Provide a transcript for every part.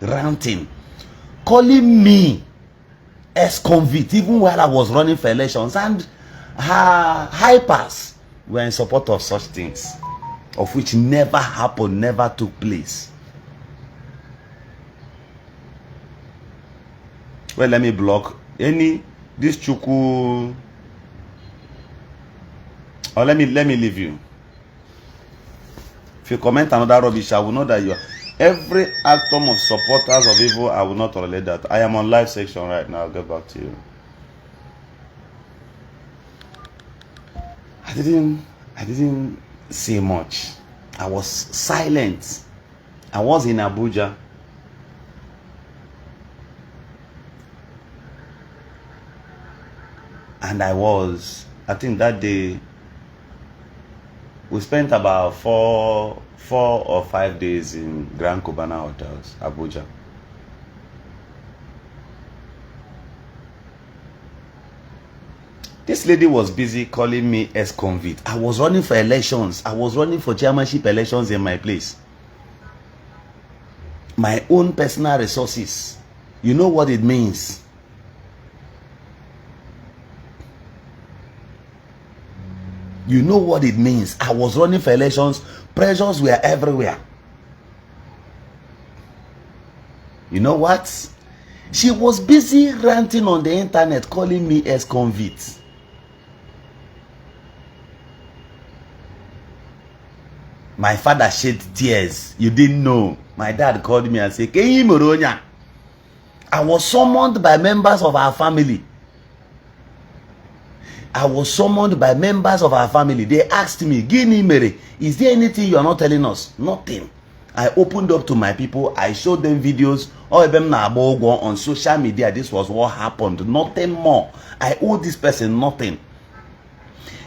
ranting, calling me ex-convict even while I was running for elections, and her hypers were in support of such things, of which never happened, never took place. Well, let me block this Chuku, or let me leave you. If you comment another rubbish, I will know that you are every atom of supporters of evil. I will not tolerate that. I am on live section right now. I'll get back to you. I didn't say much. I was silent. I was in Abuja. And I think that day, we spent about 4 or 5 days in Grand Cubana Hotels, Abuja. This lady was busy calling me ex-convict. I was running for elections. I was running for chairmanship elections in my place. My own personal resources. You know what it means. You know what it means. I was running for elections. Pressures were everywhere. You know what? She was busy ranting on the internet, calling me ex-convict. My father shed tears. You didn't know. My dad called me and said, "Kenyi Moronya." I was summoned by members of our family. I was summoned by members of our family. They asked me, "Gini Mere, is there anything you are not telling us?" Nothing. I opened up to my people. I showed them videos. All of them on social media. This was what happened. Nothing more. I owe this person nothing.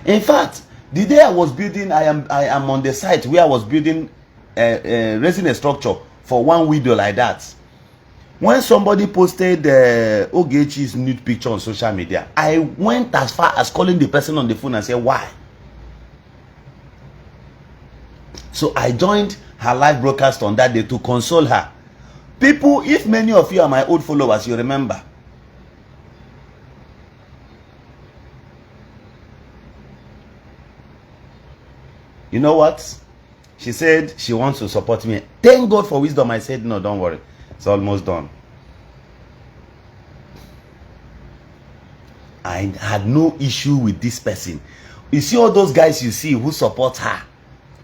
In fact, the day I was building, I am on the site where I was building, raising a structure for one widow like that. When somebody posted Ogechi's nude picture on social media, I went as far as calling the person on the phone and said, "Why?" So I joined her live broadcast on that day to console her. People, if many of you are my old followers, you remember. You know what? She said she wants to support me. Thank God for wisdom. I said, "No, don't worry. It's almost done." I had no issue with this person. You see all those guys you see who support her,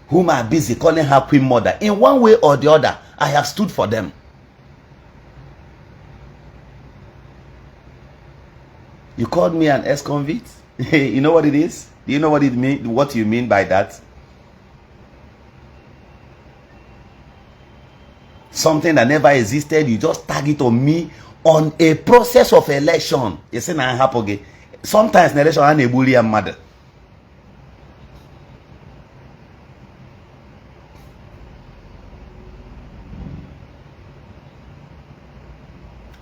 whom are busy calling her Queen Mother. In one way or the other, I have stood for them. You called me an ex-convict? You know what it is? Do you know what it mean? What you mean by that? Something that never existed. You just tag it on me on a process of election. You see, now happen again. Sometimes in election, I'm a bully and mother.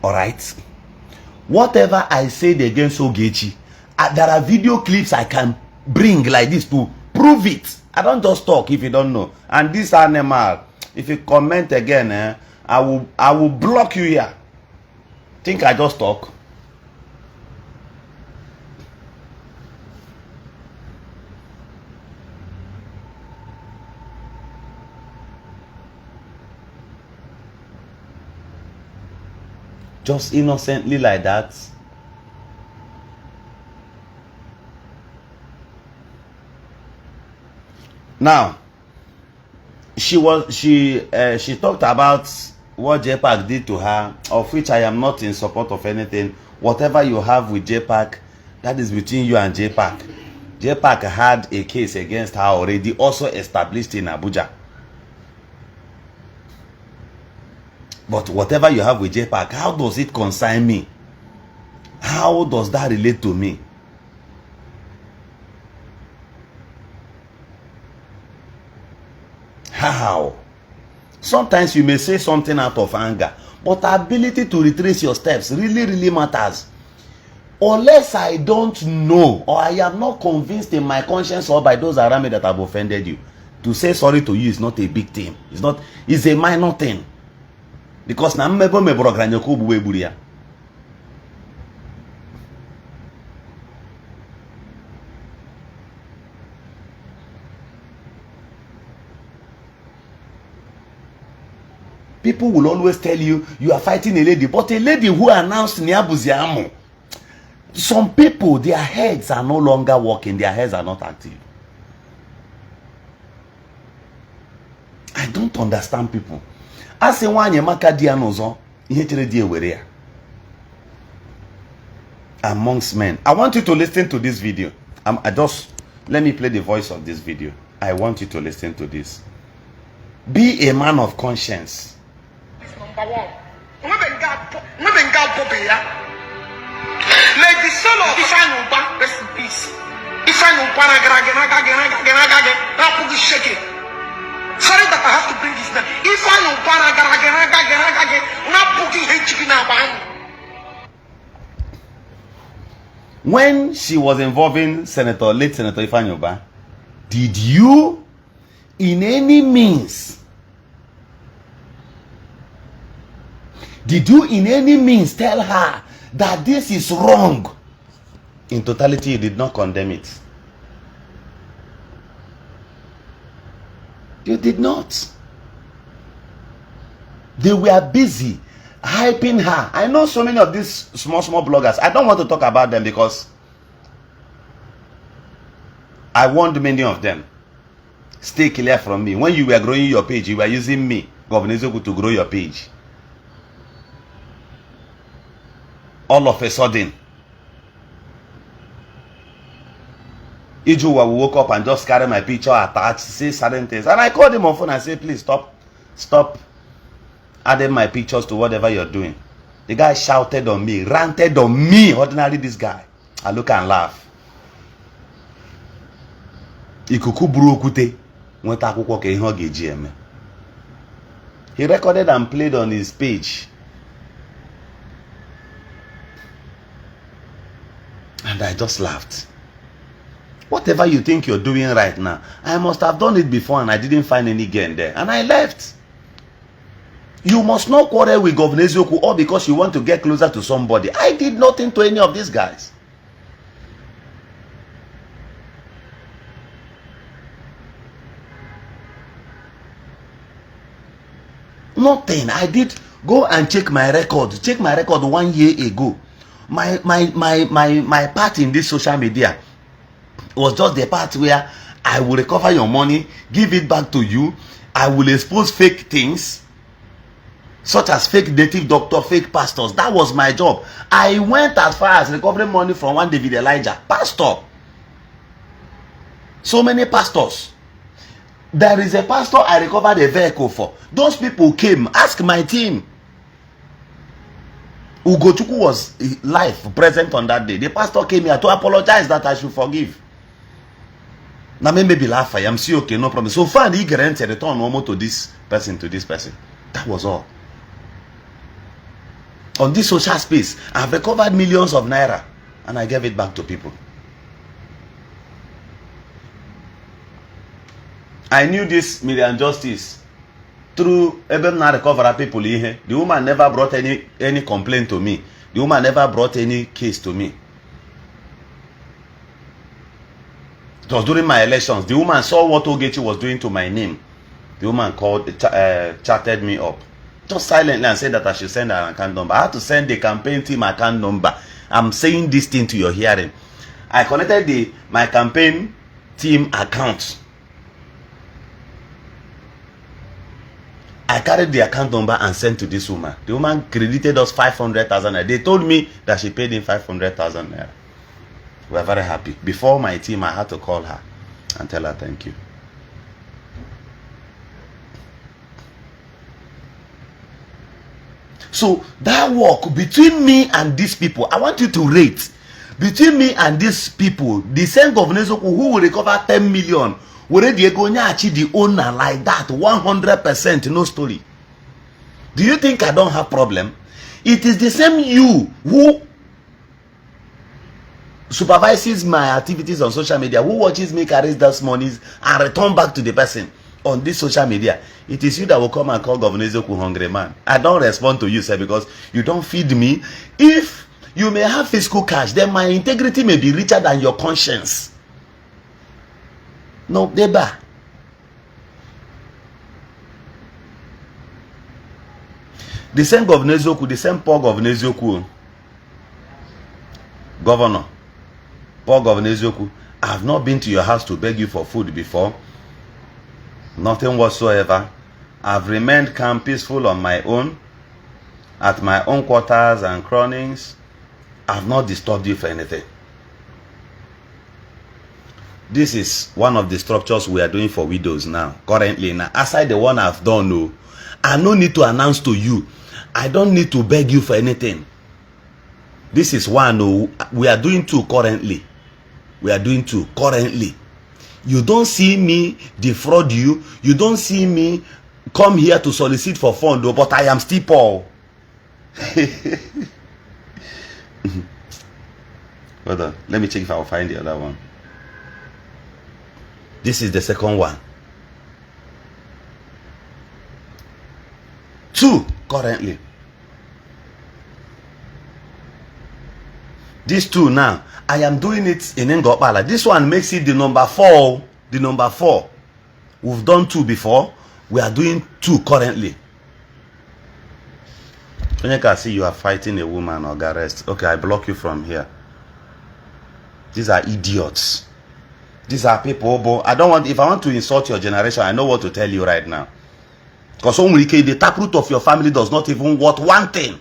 All right. Whatever I said against Ogechi, there are video clips I can bring like this to prove it. I don't just talk if you don't know. And this animal, if you comment again, I will block you here. Think I just talk? Just innocently like that. Now, she talked about what JPAC did to her, of which I am not in support of anything. Whatever you have with JPAC, that is between you and JPAC. JPAC had a case against her already, also established in Abuja. But whatever you have with JPAC, how does it concern me? How does that relate to me? How? Sometimes you may say something out of anger, but the ability to retrace your steps really matters. Unless I don't know, or I am not convinced in my conscience or by those around me that have offended you, to say sorry to you is not a big thing. It's a minor thing. because na mmebo meboro granyoko ogbuwe egburu ya. People will always tell you are fighting a lady, but a lady who announced Niabuziamu. Some people, their heads are no longer working, their heads are not active. I don't understand people. As a one Yamaka Dianozo, amongst men. I want you to listen to this video. Let me play the voice of this video. I want you to listen to this. Be a man of conscience. Lady Solo, if I know back, rest in peace. If I know shake it. Sorry that I have to bring this down. If I know when she was involving late Senator Ifanyoba, did you in any means tell her that this is wrong? In totality, you did not condemn it. You did not. They were busy hyping her. I know so many of these small bloggers. I don't want to talk about them because I warned many of them. Stay clear from me. When you were growing your page, you were using me, Governor Eziokwu, to grow your page. All of a sudden, Ijuwa woke up and just carry my picture attached, say certain things. And I called him on phone and said, please stop adding my pictures to whatever you're doing. The guy shouted on me, ranted on me, ordinarily this guy. I look and laugh. Ikuku burukute. He recorded and played on his page. And I just laughed. Whatever you think you're doing right now, I must have done it before and I didn't find any gain there. And I left. You must not quarrel with Governor Eziokwu all because you want to get closer to somebody. I did nothing to any of these guys. Nothing. I did go and check my record. Check my record 1 year ago. My part in this social media was just the part where I will recover your money, give it back to you. I will expose fake things, such as fake native doctor, fake pastors. That was my job. I went as far as recovering money from one David Elijah, pastor. So many pastors. There is a pastor I recovered a vehicle for. Those people came, ask my team. Ugochukwu was live, present on that day. The pastor came here to apologize that I should forgive. Now maybe laugh, I am see okay, no problem. So far, he guaranteed return almost to this person, That was all. On this social space, I've recovered millions of naira and I gave it back to people. I knew this million justice through even now recover people here. The woman never brought any complaint to me. The woman never brought any case to me. It was during my elections. The woman saw what Ogechi was doing to my name. The woman chatted me up. Just silently and said that I should send her account number. I had to send the campaign team account number. I'm saying this thing to your hearing. I connected my campaign team account. I carried the account number and sent to this woman. The woman credited us 500,000 naira. They told me that she paid in 500,000 naira. We are very happy. Before my team, I had to call her and tell her thank you. So that work between me and these people, I want you to rate. Between me and these people, the same Governor Eziokwu who will recover 10 million, where they go the owner like that, 100%, no story. Do you think I don't have problem? It is the same you who supervises my activities on social media, who watches me carry those monies and return back to the person. on this social media, it is you that will come and call Governor Eziokwu hungry man. I don't respond to you, sir, because you don't feed me. If you may have physical cash, then my integrity may be richer than your conscience. No, Deba. The same Governor Eziokwu, the same poor Governor Eziokwu, Governor, poor Governor Eziokwu, I have not been to your house to beg you for food before. Nothing whatsoever. I've remained calm, peaceful on my own, at my own quarters and cronings. I've not disturbed you for anything. This is one of the structures we are doing for widows now, currently. Now, aside the one I've done, no, I no need to announce to you. I don't need to beg you for anything. This is one, no, we are doing two currently. We are doing two currently. You don't see me defraud you. You don't see me come here to solicit for fund, but I am still poor. Hold on. Let me check if I will find the other one. This is the second one. Two currently. These two now, I am doing it in Ngopala. This one makes it the number 4. The number 4. We've done 2 before. We are doing 2 currently. When you can see you are fighting a woman or arrest. Okay, I block you from here. These are idiots. These are people, but I don't want, if I want to insult your generation, I know what to tell you right now. Because the taproot of your family does not even worth one thing.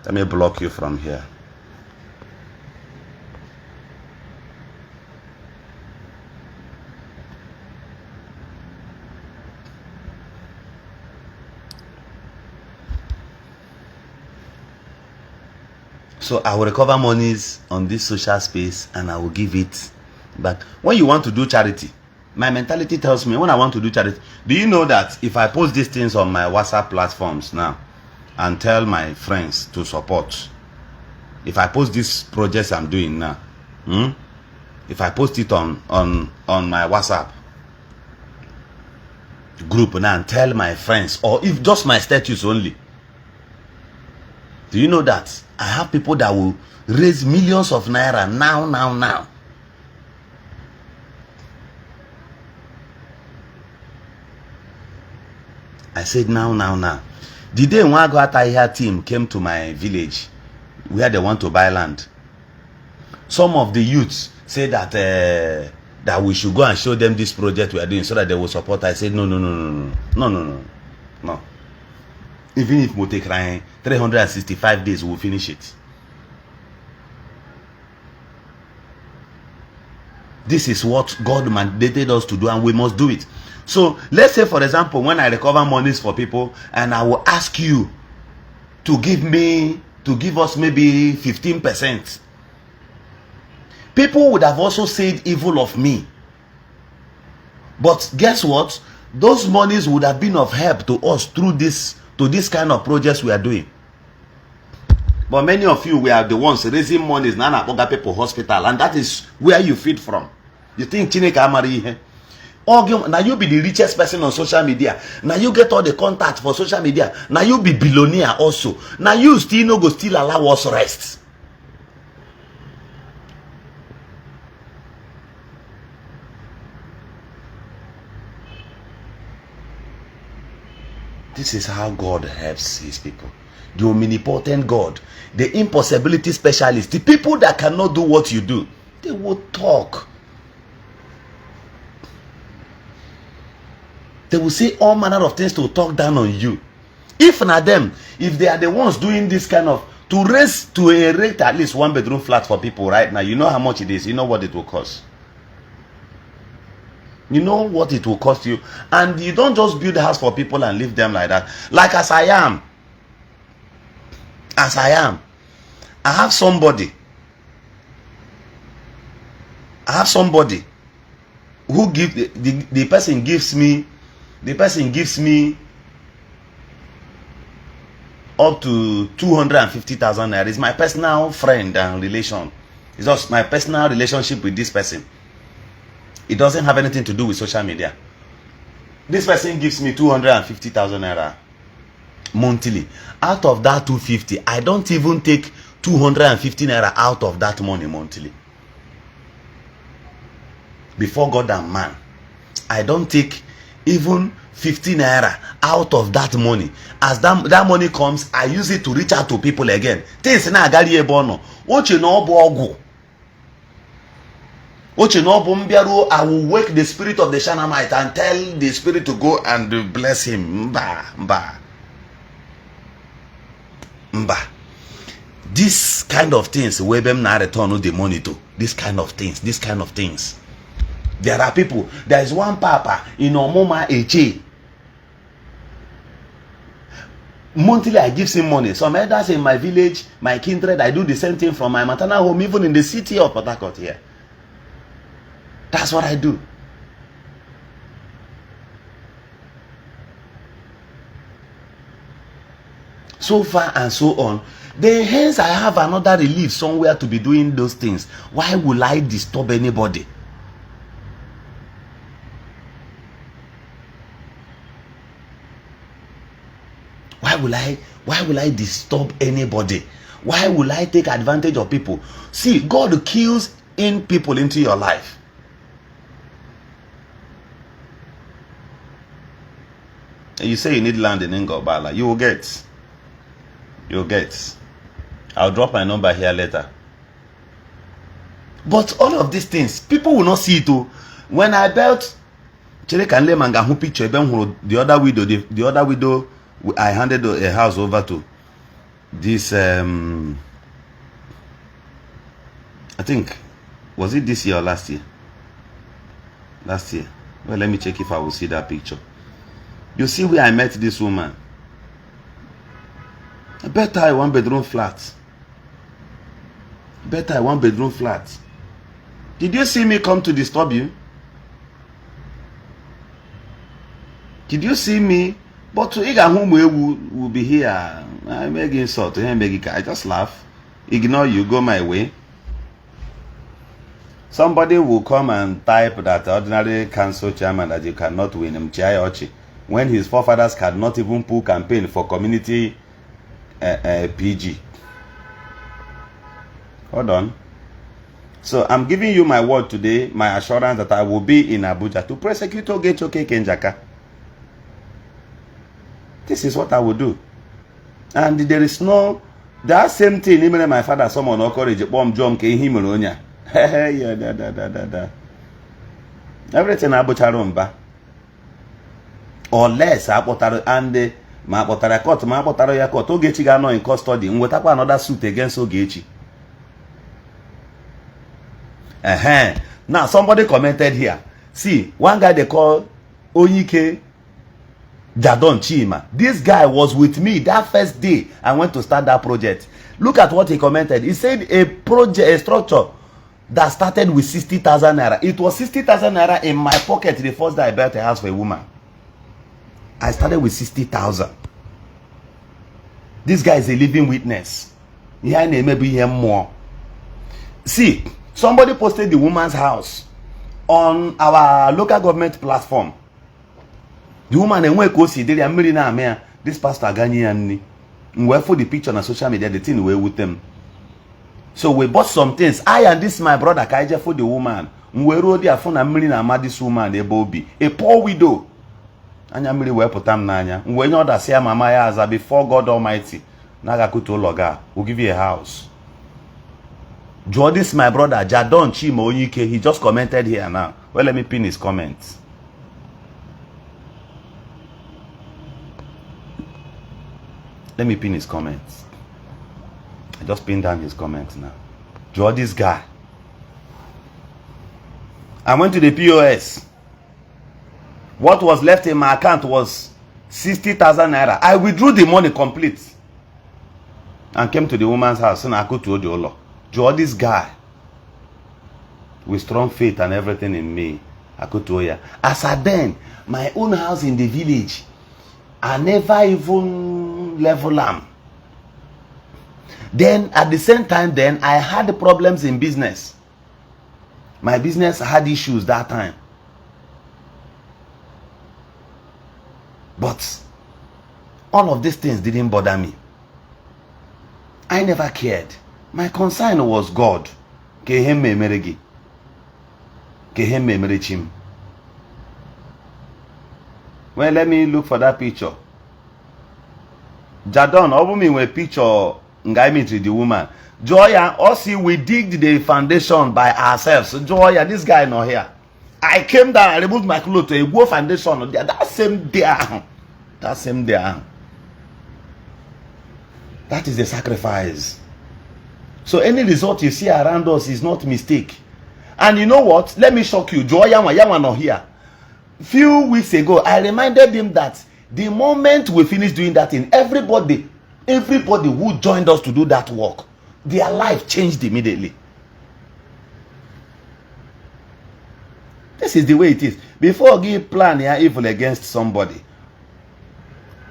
Let me block you from here. So I will recover monies on this social space and I will give it back. When you want to do charity, my mentality tells me when I want to do charity, do you know that if I post these things on my WhatsApp platforms now and tell my friends to support, if I post these projects I'm doing now, if I post it on my WhatsApp group now and tell my friends, or if just my status only, do you know that I have people that will raise millions of naira now? I said now. The day when Agwata team came to my village where they want to buy land, some of the youths said that we should go and show them this project we are doing so that they will support. I said no. Even if we take 365 days, we'll finish it. This is what God mandated us to do, and we must do it. So let's say, for example, when I recover monies for people and I will ask you to give us maybe 15%, people would have also said evil of me. But guess what? Those monies would have been of help to us through this kind of projects we are doing. But many of you, we are the ones raising monies now at Oga People Hospital, and that is where you feed from. You think Chineke Amari here? Now you be the richest person on social media. Now you get all the contacts for social media. Now you be billionaire also. Now you still no go still allow us rest. This is how God helps his people. The omnipotent God, the impossibility specialist, the people that cannot do what you do, they will talk. They will say all manner of things to talk down on you. If not them, if they are the ones doing this kind of, to erect at least 1-bedroom flat for people right now, you know how much it is, you know what it will cost. You know what it will cost you. And you don't just build a house for people and leave them like that. Like as I am. I have somebody who the person gives me up to 250,000 naira. It's my personal friend and relation. It's just my personal relationship with this person. It doesn't have anything to do with social media. This person gives me 250,000 naira monthly. Out of that 250, I don't even take 250 naira out of that money monthly. Before God and man, I don't take even 50 naira out of that money. As that money comes, I use it to reach out to people again. Things na agari ebono. Oche no obu ogu. Oche no obu mbiaru. I will wake the spirit of the Shanamite and tell the spirit to go and bless him. Mba. This kind of things, where them na return the money to. This kind of things. There are people. There is one papa in Omoma Eche. Monthly I give him money. Some elders in my village, my kindred, I do the same thing from my maternal home, even in the city of Port Harcourt here. That's what I do. So far and so on. Then hence I have another relief somewhere to be doing those things. Why will I disturb anybody? Why will I disturb anybody? Why will I take advantage of people? See, God kills in people into your life. You say you need land in Ngobala, you will get. You'll get. I'll drop my number here later. But all of these things, people will not see it too. When I built Chere Kanle Mangahu picture, the other widow, I handed a house over to this I think, was it this year or last year? Last year. Well, let me check if I will see that picture. You see where I met this woman. I bet her a one-bedroom flat. Did you see me come to disturb you? Did you see me? But to Iga whom will be here. I make insult. I just laugh. Ignore you. Go my way. Somebody will come and type that ordinary council chairman that you cannot win him. When his forefathers cannot even pull campaign for community PG. Hold on. So I'm giving you my word today, my assurance that I will be in Abuja to prosecute Ogechi Okeke Njaka. This is what I will do. And there is no, that same thing, even my father, someone encourage bomb jump him alone. Everything Abuja rumba. Unless Abotaro and ma Abotara court, ma Abotaro ya court, Ogechi ga no in custody. Wetakwa another suit against Ogechi. Now somebody commented here. See, one guy they call Oyike Jadon Chima. This guy was with me that first day I went to start that project. Look at what he commented. He said a structure that started with 60,000 naira. It was 60,000 naira in my pocket the first day I built a house for a woman. I started with 60,000. This guy is a living witness. Here maybe hear more. See, somebody posted the woman's house on our local government platform. The woman and this pastor Ghanaian. We for the picture on social media, the thing we with them. So we bought some things. I and this my brother Kaija for the woman. We rode their phone and million this woman, a poor widow. And I'm really well put them nanya. When you order say mama as before God Almighty, Nagakuto Loga will give you a house. This my brother Jadon Chimo Oyike, he just commented here now. Well, let me pin his comments. Let me pin his comments. I just pinned down his comments now. This guy. I went to the POS. What was left in my account was 60,000 naira. I withdrew the money complete and came to the woman's house. And I could to Odiolo. This guy with strong faith and everything in me. I could to ya. As I then, my own house in the village, I never even level am. Then at the same time, then I had problems in business. My business had issues that time. But all of these things didn't bother me. I never cared. My concern was God. Kehemme meregi. Kehemme merechim. Well, let me look for that picture. Jadon, obumi we picture ngai meet the woman. Joya, also we digged the foundation by ourselves. So Joya, this guy not here. I came down, I removed my clothes to a go foundation. That same day. That same day. That is the sacrifice. So any result you see around us is not mistake. And you know what? Let me shock you. Joya not here. Few weeks ago, I reminded him that the moment we finish doing that thing, everybody who joined us to do that work, their life changed immediately. This is the way it is. Before you plan your evil against somebody,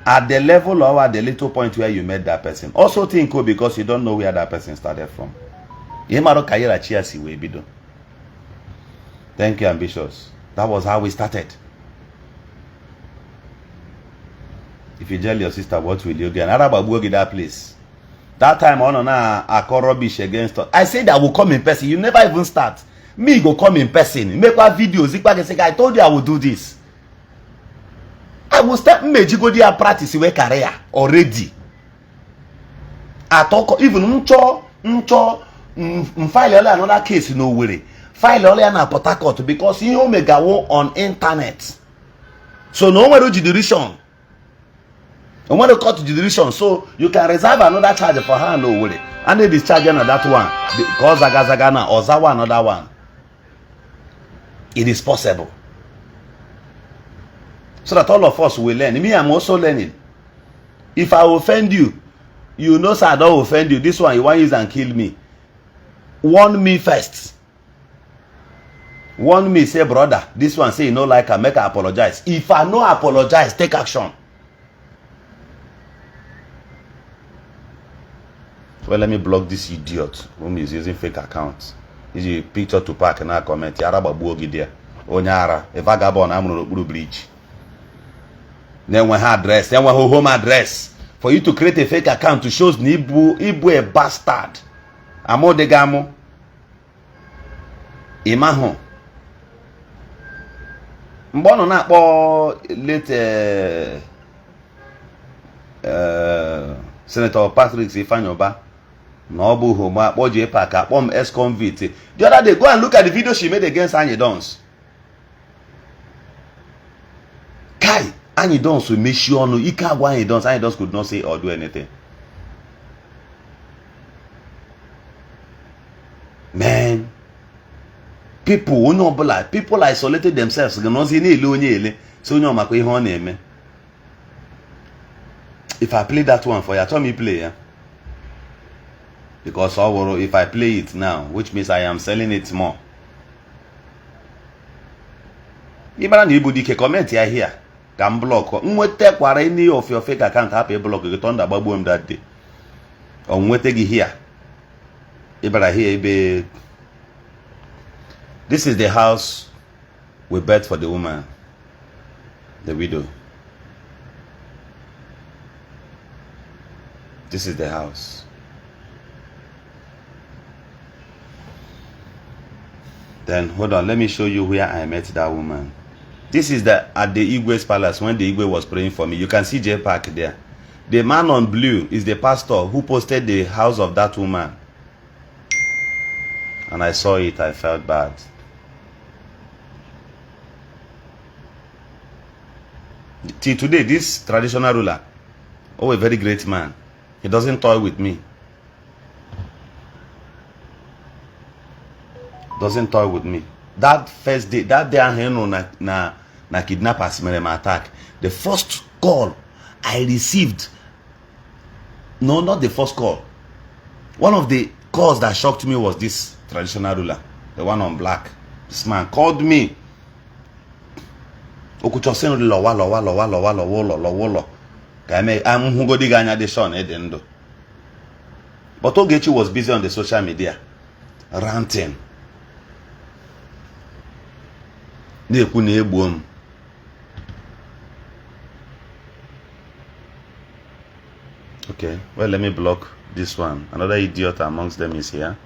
at the level or at the little point where you met that person, also think because you don't know where that person started from. Thank you, ambitious. That was how we started. If you tell your sister, what will you get? Arababu that place. That time on I call rubbish against us. I said I will come in person. You never even start. Me go come in person. Make a video. I told you I will do this. I will start meji go there practice your career already. I talk even file another case no worry. File only an Port Harcourt because he omega on internet. So no one jurisdiction. No one cut jurisdiction. So you can reserve another charge for her no worry. And they discharge another that one because Zagazagana or Zawa another one. It is possible. So that all of us will learn. Me, I'm also learning. If I offend you, you know, sir, I don't offend you. This one, you want to use and kill me. Warn me first. Warn me, say, brother, this one say you no like I make I apologize. If I no apologize, take action. Well, let me block this idiot whom is using fake accounts. Is a picture to pack and I comment. Yaraba buogi there. Onyara, a vagabond, I'm on the bridge. Then when her address, then when her home address. For you to create a fake account to show Ibu a bastard. Amo de gamo. Imaho. Mbono na po late Senator Patrick Sifanyoba. Nobu Homa, Boje Paka, Pom ex-convict. The other day, go and look at the video she made against Annie Dons. Kai, Annie Dons will make sure no, Ika Annie Dons could not say or do anything. Man, people isolated themselves. If I play that one for you, tell me play, yeah? Because if I play it now, which means I am selling it more. Even if you can comment here, can block. Take any of your fake account, have a block. You turn the baboom that day. Or take it here. This is the house we bet for the woman, the widow. This is the house. Then hold on, let me show you where I met that woman. This is at the Igwe's palace when the Igwe was praying for me. You can see J Park there. The man on blue is the pastor who posted the house of that woman. And I saw it, I felt bad. Till today, this traditional ruler, a very great man, he doesn't toy with me. Doesn't toy with me. That first day, that day I na kidnappers made my attack. The first call I received, no, not the first call. One of the calls that shocked me was this traditional ruler, the one on black. This man called me. But Ogechi was busy on the social media, ranting. na-ekwu na egbuo m. Okay, well, let me block this one. Another idiot amongst them is here.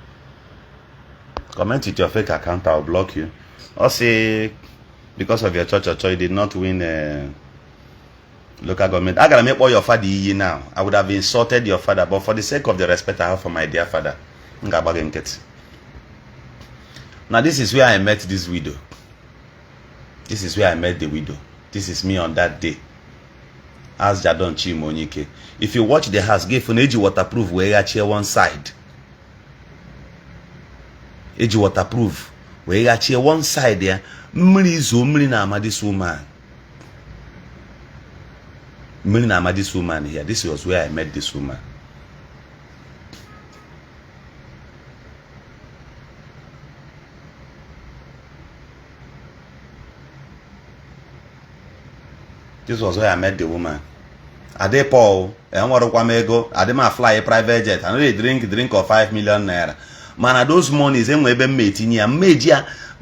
Comment with your fake account, I'll block you. Or say, because of your church you did not win local government. I gotta make all your father iyi now. I would have insulted your father, but for the sake of the respect I have for my dear father, now this is where I met this widow. This is where I met the widow. This is me on that day. As Jadon Chimonyike. If you watch the house, give an edgy waterproof where you chair one side. Edgy waterproof where you chair one side there. Mri this woman. This woman here. This was where I met this woman. This was where I met the woman. Ade Paul, I didn't fly a private jet. I know they drink of 5 million naira. Man, those monies,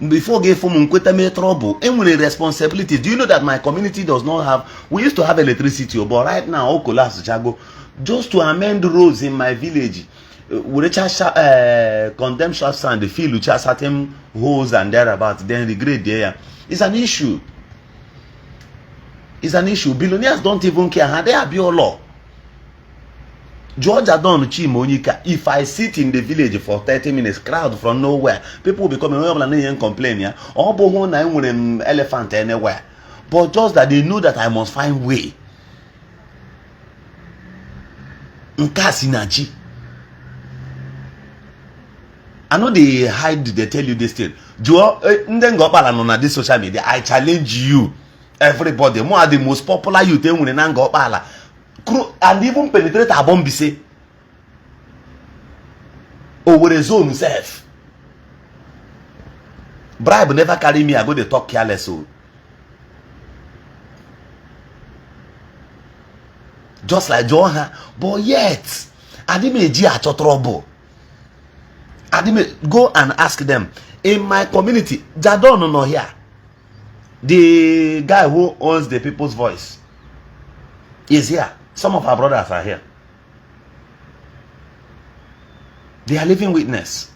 before gave me trouble. And responsibility. Do you know that my community does not have? We used to have electricity, but right now, all collapse Chicago. Just to amend roads in my village, we condemn shots and the field which has certain holes and thereabouts, then regrade there. It's an issue. It's an issue. Billionaires don't even care how they have your law. George Adon Chimonika, if I sit in the village for 30 minutes, crowd from nowhere, people will be coming and complain, yeah. Or bohon I want an elephant anywhere. But just that they know that I must find way. Nkasinachi. I know they hide, they tell you this thing. Joe, then go on this social media. I challenge you. Everybody, more are the most popular youth and even penetrate a bomb say over a zone self. Bribe never carry me, I go to talk careless. So just like Johan, but yet I didn't trouble. I didn't go and ask them in my community. Jadon no here. The guy who owns the People's Voice is here. Some of our brothers are here. They are living witness.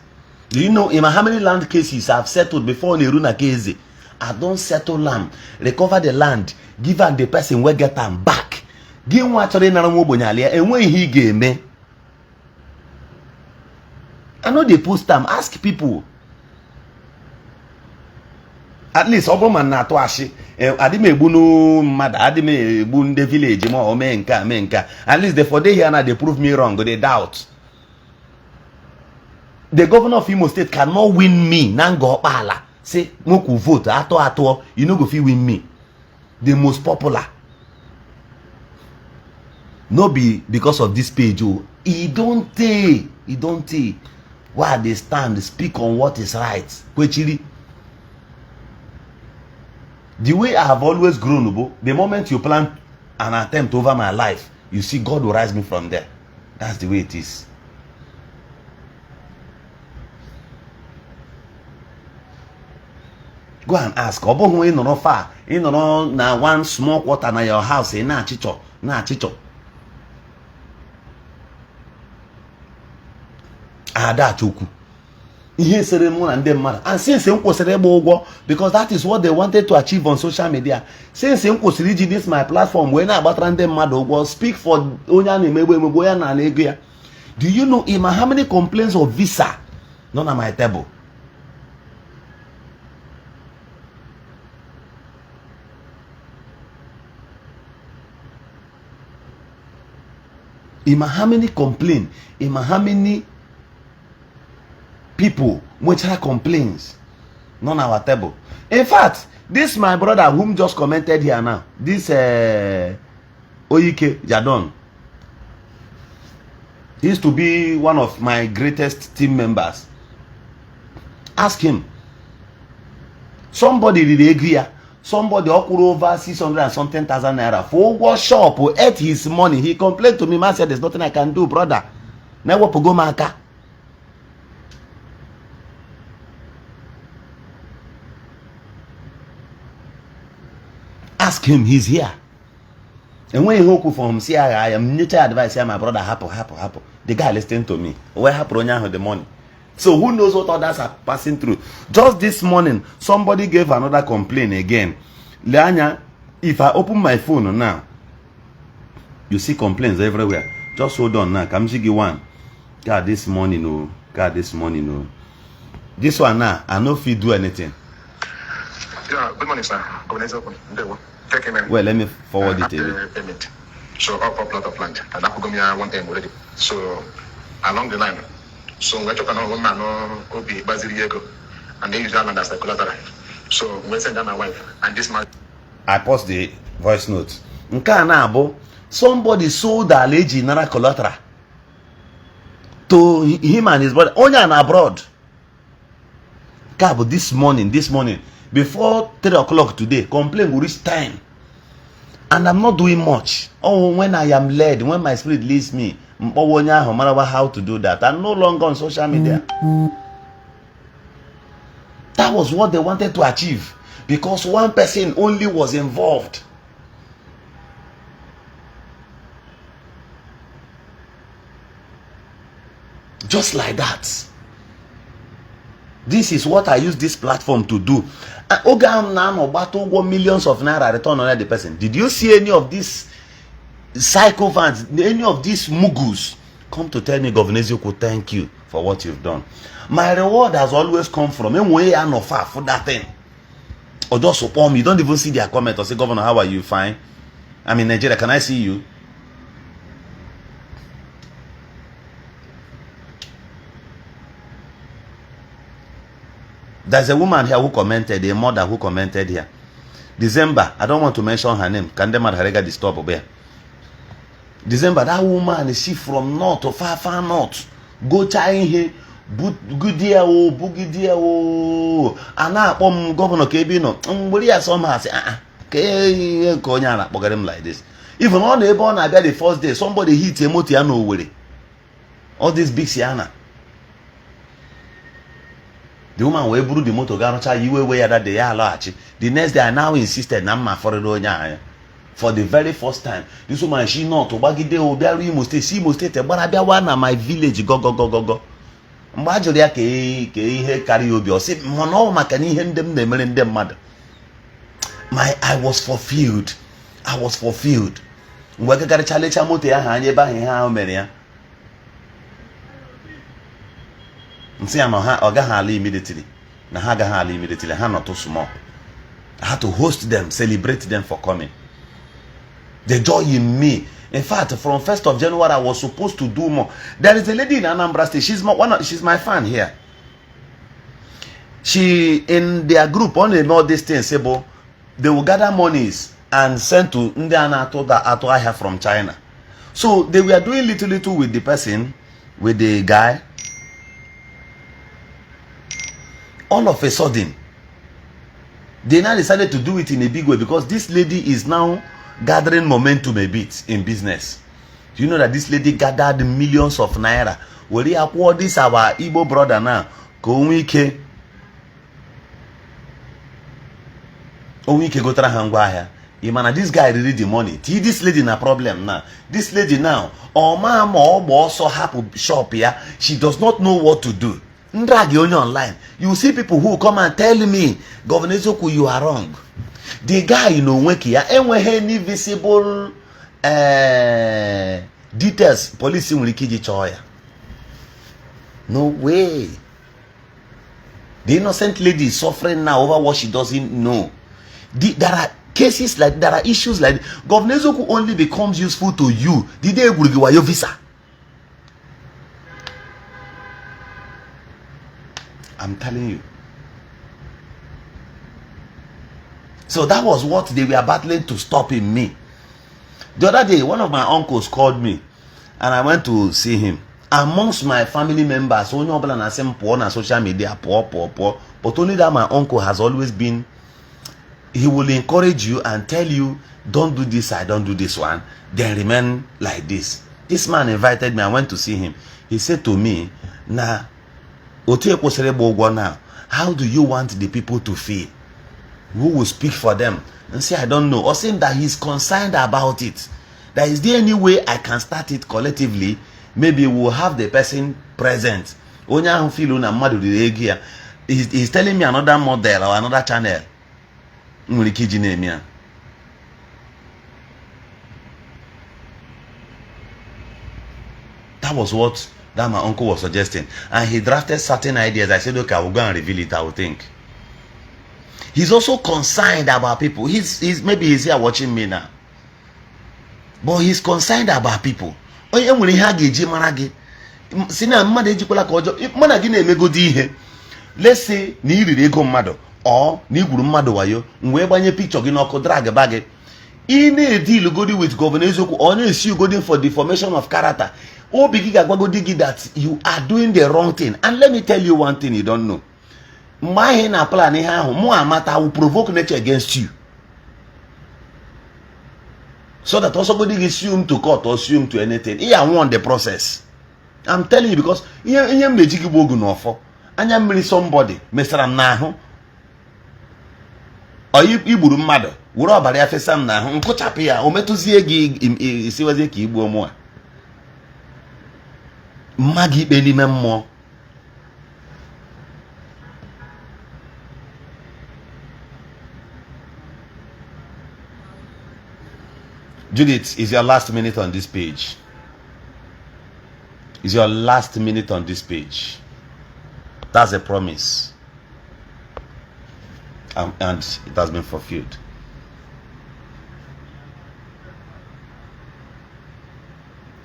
Do you know how many land cases I've settled before Neruna case? I don't settle land, recover the land, give them the person where get them back. Give what they and when he gave me. I know they post them, ask people. At least Oboman na to ashi adime bunu mad adime bun the village mo menka at least for day here now they prove me wrong, they doubt. The governor of Imo State cannot win me. Nango Opala say moku vote ato you know go fit win me. The most popular. No be because of this page. Oh, he don't take why they stand speak on what is right. Kwechiri. The way I have always grown, the moment you plan an attempt over my life, you see God will rise me from there. That's the way it is. Go and ask. Obo you no far. You know na one small quarter na your house. Na chicho. Ada choku. And since because that is what they wanted to achieve on social media. Since this is my platform, when I about random mad speak for do you know how many complaints of visa? None on my table. How many complaints? How many people which are complaints? None on our table. In fact, this my brother whom just commented here now, this Oyeke Jadon, he used to be one of my greatest team members. Ask him. Somebody did agree. Somebody offered over 600 and something thousand naira for workshop who ate his money. He complained to me, man said, there's nothing I can do, brother. Never go maka. Ask him, he's here. And when you go for him, see, I am nature advice here, my brother, happen. The guy listening to me. Where happen the money? So who knows what others are passing through? Just this morning, somebody gave another complaint again. Leanya, if I open my phone now, you see complaints everywhere. Just hold on now. Come give one. God, this morning, no. God, this morning, no. This one now, I no fit do anything. Yeah, good morning, sir. Well, let me forward it to you. Payment. So, up a plot of land. And that will go 1 M already. So, along the line. So, we're talking about one man, Obi, Basiliego. And they use that land as the collateral. So, we send down my wife. And this man. I post the voice notes. Somebody sold a lady nara collateral to him and his brother. Only an abroad. Cabo, this morning, before 3 o'clock today, complaint will reach time. And I'm not doing much. Oh, when I am led, when my spirit leads me, how to do that. I'm no longer on social media. That was what they wanted to achieve. Because one person only was involved. Just like that. This is what I use this platform to do. Millions of naira return on the person. Did you see any of these psychophants, any of these mugus come to tell me, Governor Eziokwu, thank you for what you've done? My reward has always come from for that thing. Or just support me. You don't even see their comment or say, Governor, how are you? Fine. I'm in Nigeria. Can I see you? There's a woman here who commented, a mother who commented here. December, I don't want to mention her name. Can them Harega disturb over? December, that woman is she from north to far north. Go trying here, good dear, boogie dear, and now Governor Kebino. But here somehow say, like this. Even on the born, I bet the first day somebody hit Emotiano with all this big Siana. The woman will brew the motor garage, you were that they are large. The next day I now insisted for the very first time. This woman, she not to bagide or bury must see most state, but I be one at my village go. Majoria carry obi or say mono makani hand them the melon them mother. I was fulfilled. Work got a challenge motor hand by how many. See, I'm immediately. Immediately. I'm not too small. I had to host them, celebrate them for coming. The joy in me. In fact, from 1st of January, I was supposed to do more. There is a lady in Anambra State. She's my fan here. She in their group only know this thing. Sebo, they will gather monies and send to Indiana Ato I have from China. So they were doing little with the person, with the guy. All of a sudden, they now decided to do it in a big way because this lady is now gathering momentum a bit in business. Do you know that this lady gathered millions of naira? Well, this our Igbo brother now. Onwike go try hangwa. Imana, this guy really the money. This lady na problem now. This lady now, mama also happen shop here. She does not know what to do. Drag you online. You see people who come and tell me, Governor Eziokwu, you are wrong. The guy in Onwekia, any visible details, police will kill each other. No way. The innocent lady is suffering now over what she doesn't know. There are cases like, there are issues like, Governor Eziokwu only becomes useful to you the day you give your visa. I'm telling you. So that was what they were battling to stop in me. The other day, one of my uncles called me and I went to see him. Amongst my family members, only on the same poor on social media, poor. But only that my uncle has always been, he will encourage you and tell you, don't do this, I don't do this one. Then remain like this. This man invited me, I went to see him. He said to me, now, how do you want the people to feel? who will speak for them and say, I don't know, or saying that he's concerned about it. That is there any way I can start it collectively? Maybe we'll have the person present. He's telling me another model or another channel. That was what that my uncle was suggesting. And he drafted certain ideas. I said, okay, I will go and reveal it, I will think. He's also concerned about people. Maybe he's here watching me now. But he's concerned about people. Let's say or picture drag bag. In a deal go with Governor Eziokwu, or you go for deformation of character. Oh, that you are doing the wrong thing. And let me tell you one thing you don't know. My plan will provoke nature against you. So that also go assume to court or assume to anything. I want the process. I'm telling you because I am somebody, Mr. Naho. Or you would mother. Would all by some now, Uncochapia, or Metuzie see was a key more. Maggie Benny more. Judith, is your last minute on this page? Is your last minute on this page? That's a promise. And it has been fulfilled.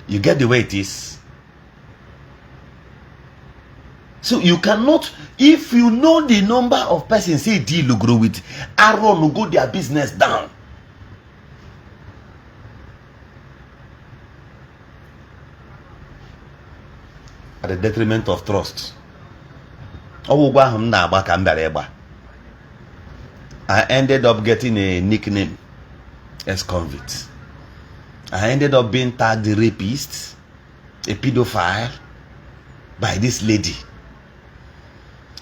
You get the way it is. So you cannot, if you know the number of persons say deal will grow with, Aaron will go their business down. At the detriment of trust. I ended up getting a nickname as convict. I ended up being tagged a rapist, a pedophile by this lady.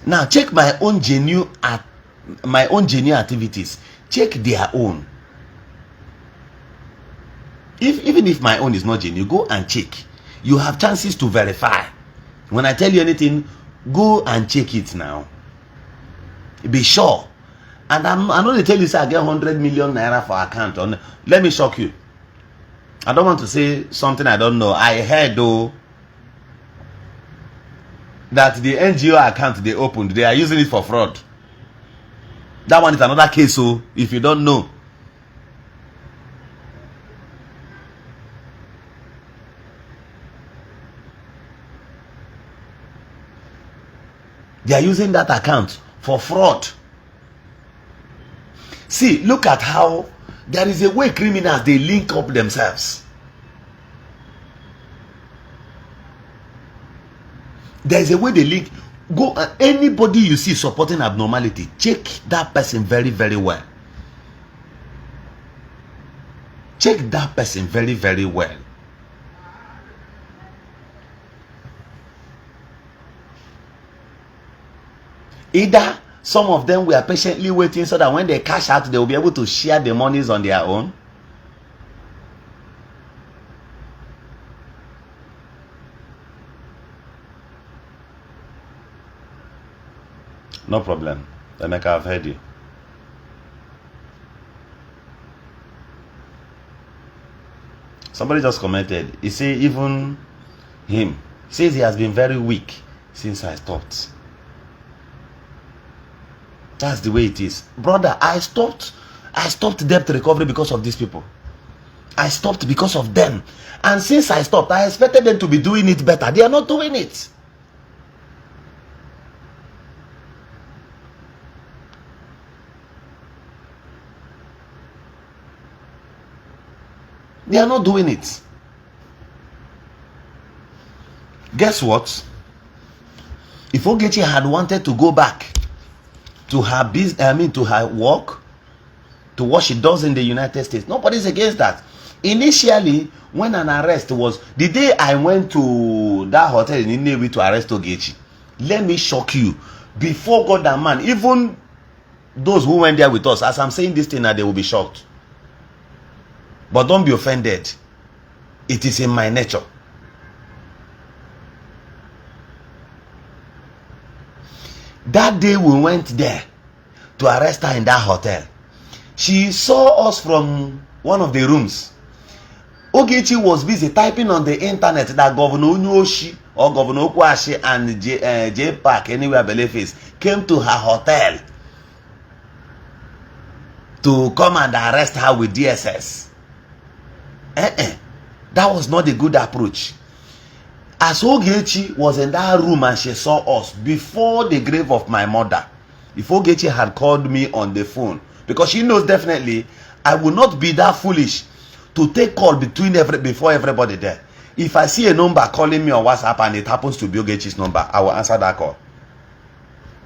Now check my own genuine activities. Check their own. Even if my own is not genuine, go and check. You have chances to verify. When I tell you anything, go and check it now. Be sure. And I know they tell you say I get 100 million naira for account. Let me shock you. I don't want to say something I don't know. I heard though that the NGO account they opened, they are using it for fraud. That one is another case. So if you don't know, they are using that account for fraud. See, look at how there is a way criminals, they link up themselves. There is a way they link. Go anybody you see supporting abnormality, check that person very, very well. Check that person very, very well. Either some of them were patiently waiting so that when they cash out, they will be able to share the monies on their own. No problem. Emeka, I've heard you. Somebody just commented. He said even him says he has been very weak since I stopped. That's the way it is. Brother, I stopped debt recovery because of these people. I stopped because of them. And since I stopped, I expected them to be doing it better. They are not doing it. They are not doing it. Guess what? If Ogechi had wanted to go back to her business, to her work, to what she does in the United States, nobody's against that. Initially, when an arrest was, the day I went to that hotel in Nnewi to arrest Ogechi, let me shock you, before God and man, even those who went there with us, as I'm saying this thing now, they will be shocked. But don't be offended. It is in my nature. That day we went there to arrest her in that hotel. She saw us from one of the rooms. Ogechi was busy typing on the internet that Governor Onyoshi or Governor Okwashi and J Park, anywhere believe is, came to her hotel to come and arrest her with DSS. That was not a good approach. As Ogechi was in that room and she saw us before the grave of my mother, if Ogechi had called me on the phone, because she knows definitely I will not be that foolish to take call before everybody there. If I see a number calling me on WhatsApp and it happens to be Ogechi's number, I will answer that call.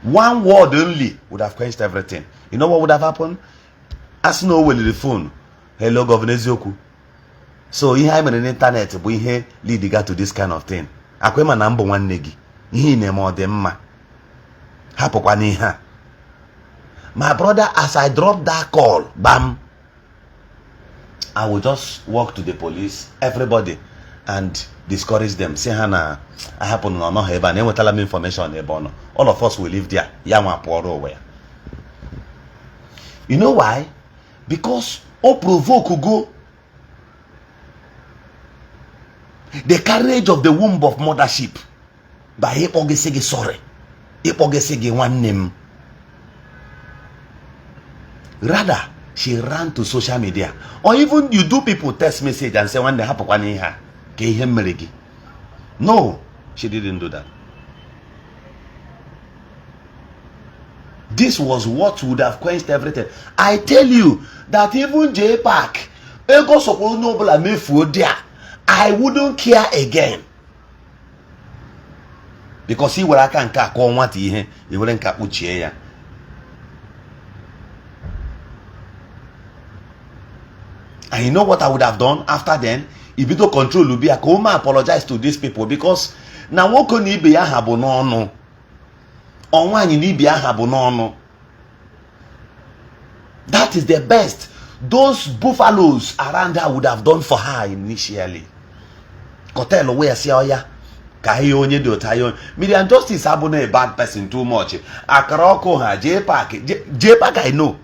One word only would have quenched everything. You know what would have happened? As no will the phone. Hello, Governor Eziokwu. So ihe I mean on the internet bụ ihe lead to this kind of thing. Akwema na mbụ nwanne gị. Ihe na-eme ọ dị mma. Hapụkwa n'ihe a. My brother, as I dropped that call, bam, I will just walk to the police, everybody, and discourage them. Say, Hana, I happen to know here, and tell them information about. All of us will live there. You know why? Because provoke go. The courage of the womb of mothership. By Ipogesege sorry. Ipogesege one name. Rather, she ran to social media. Or even you do people text message and say, when they happen, no, she didn't do that. This was what would have quenched everything. I tell you that even J Park, I wouldn't care again. Because he will can't call what he wouldn't capuchia. And you know what I would have done after then? If you don't control Lubi, I come apologize to these people because now what can you be a habono? On one you need be a habono. That is the best. Those buffaloes around her would have done for her initially. Kotelo where see oya. Kahionye do tayon. Median justice abone a bad person too much. Akaroko ha J Park I know.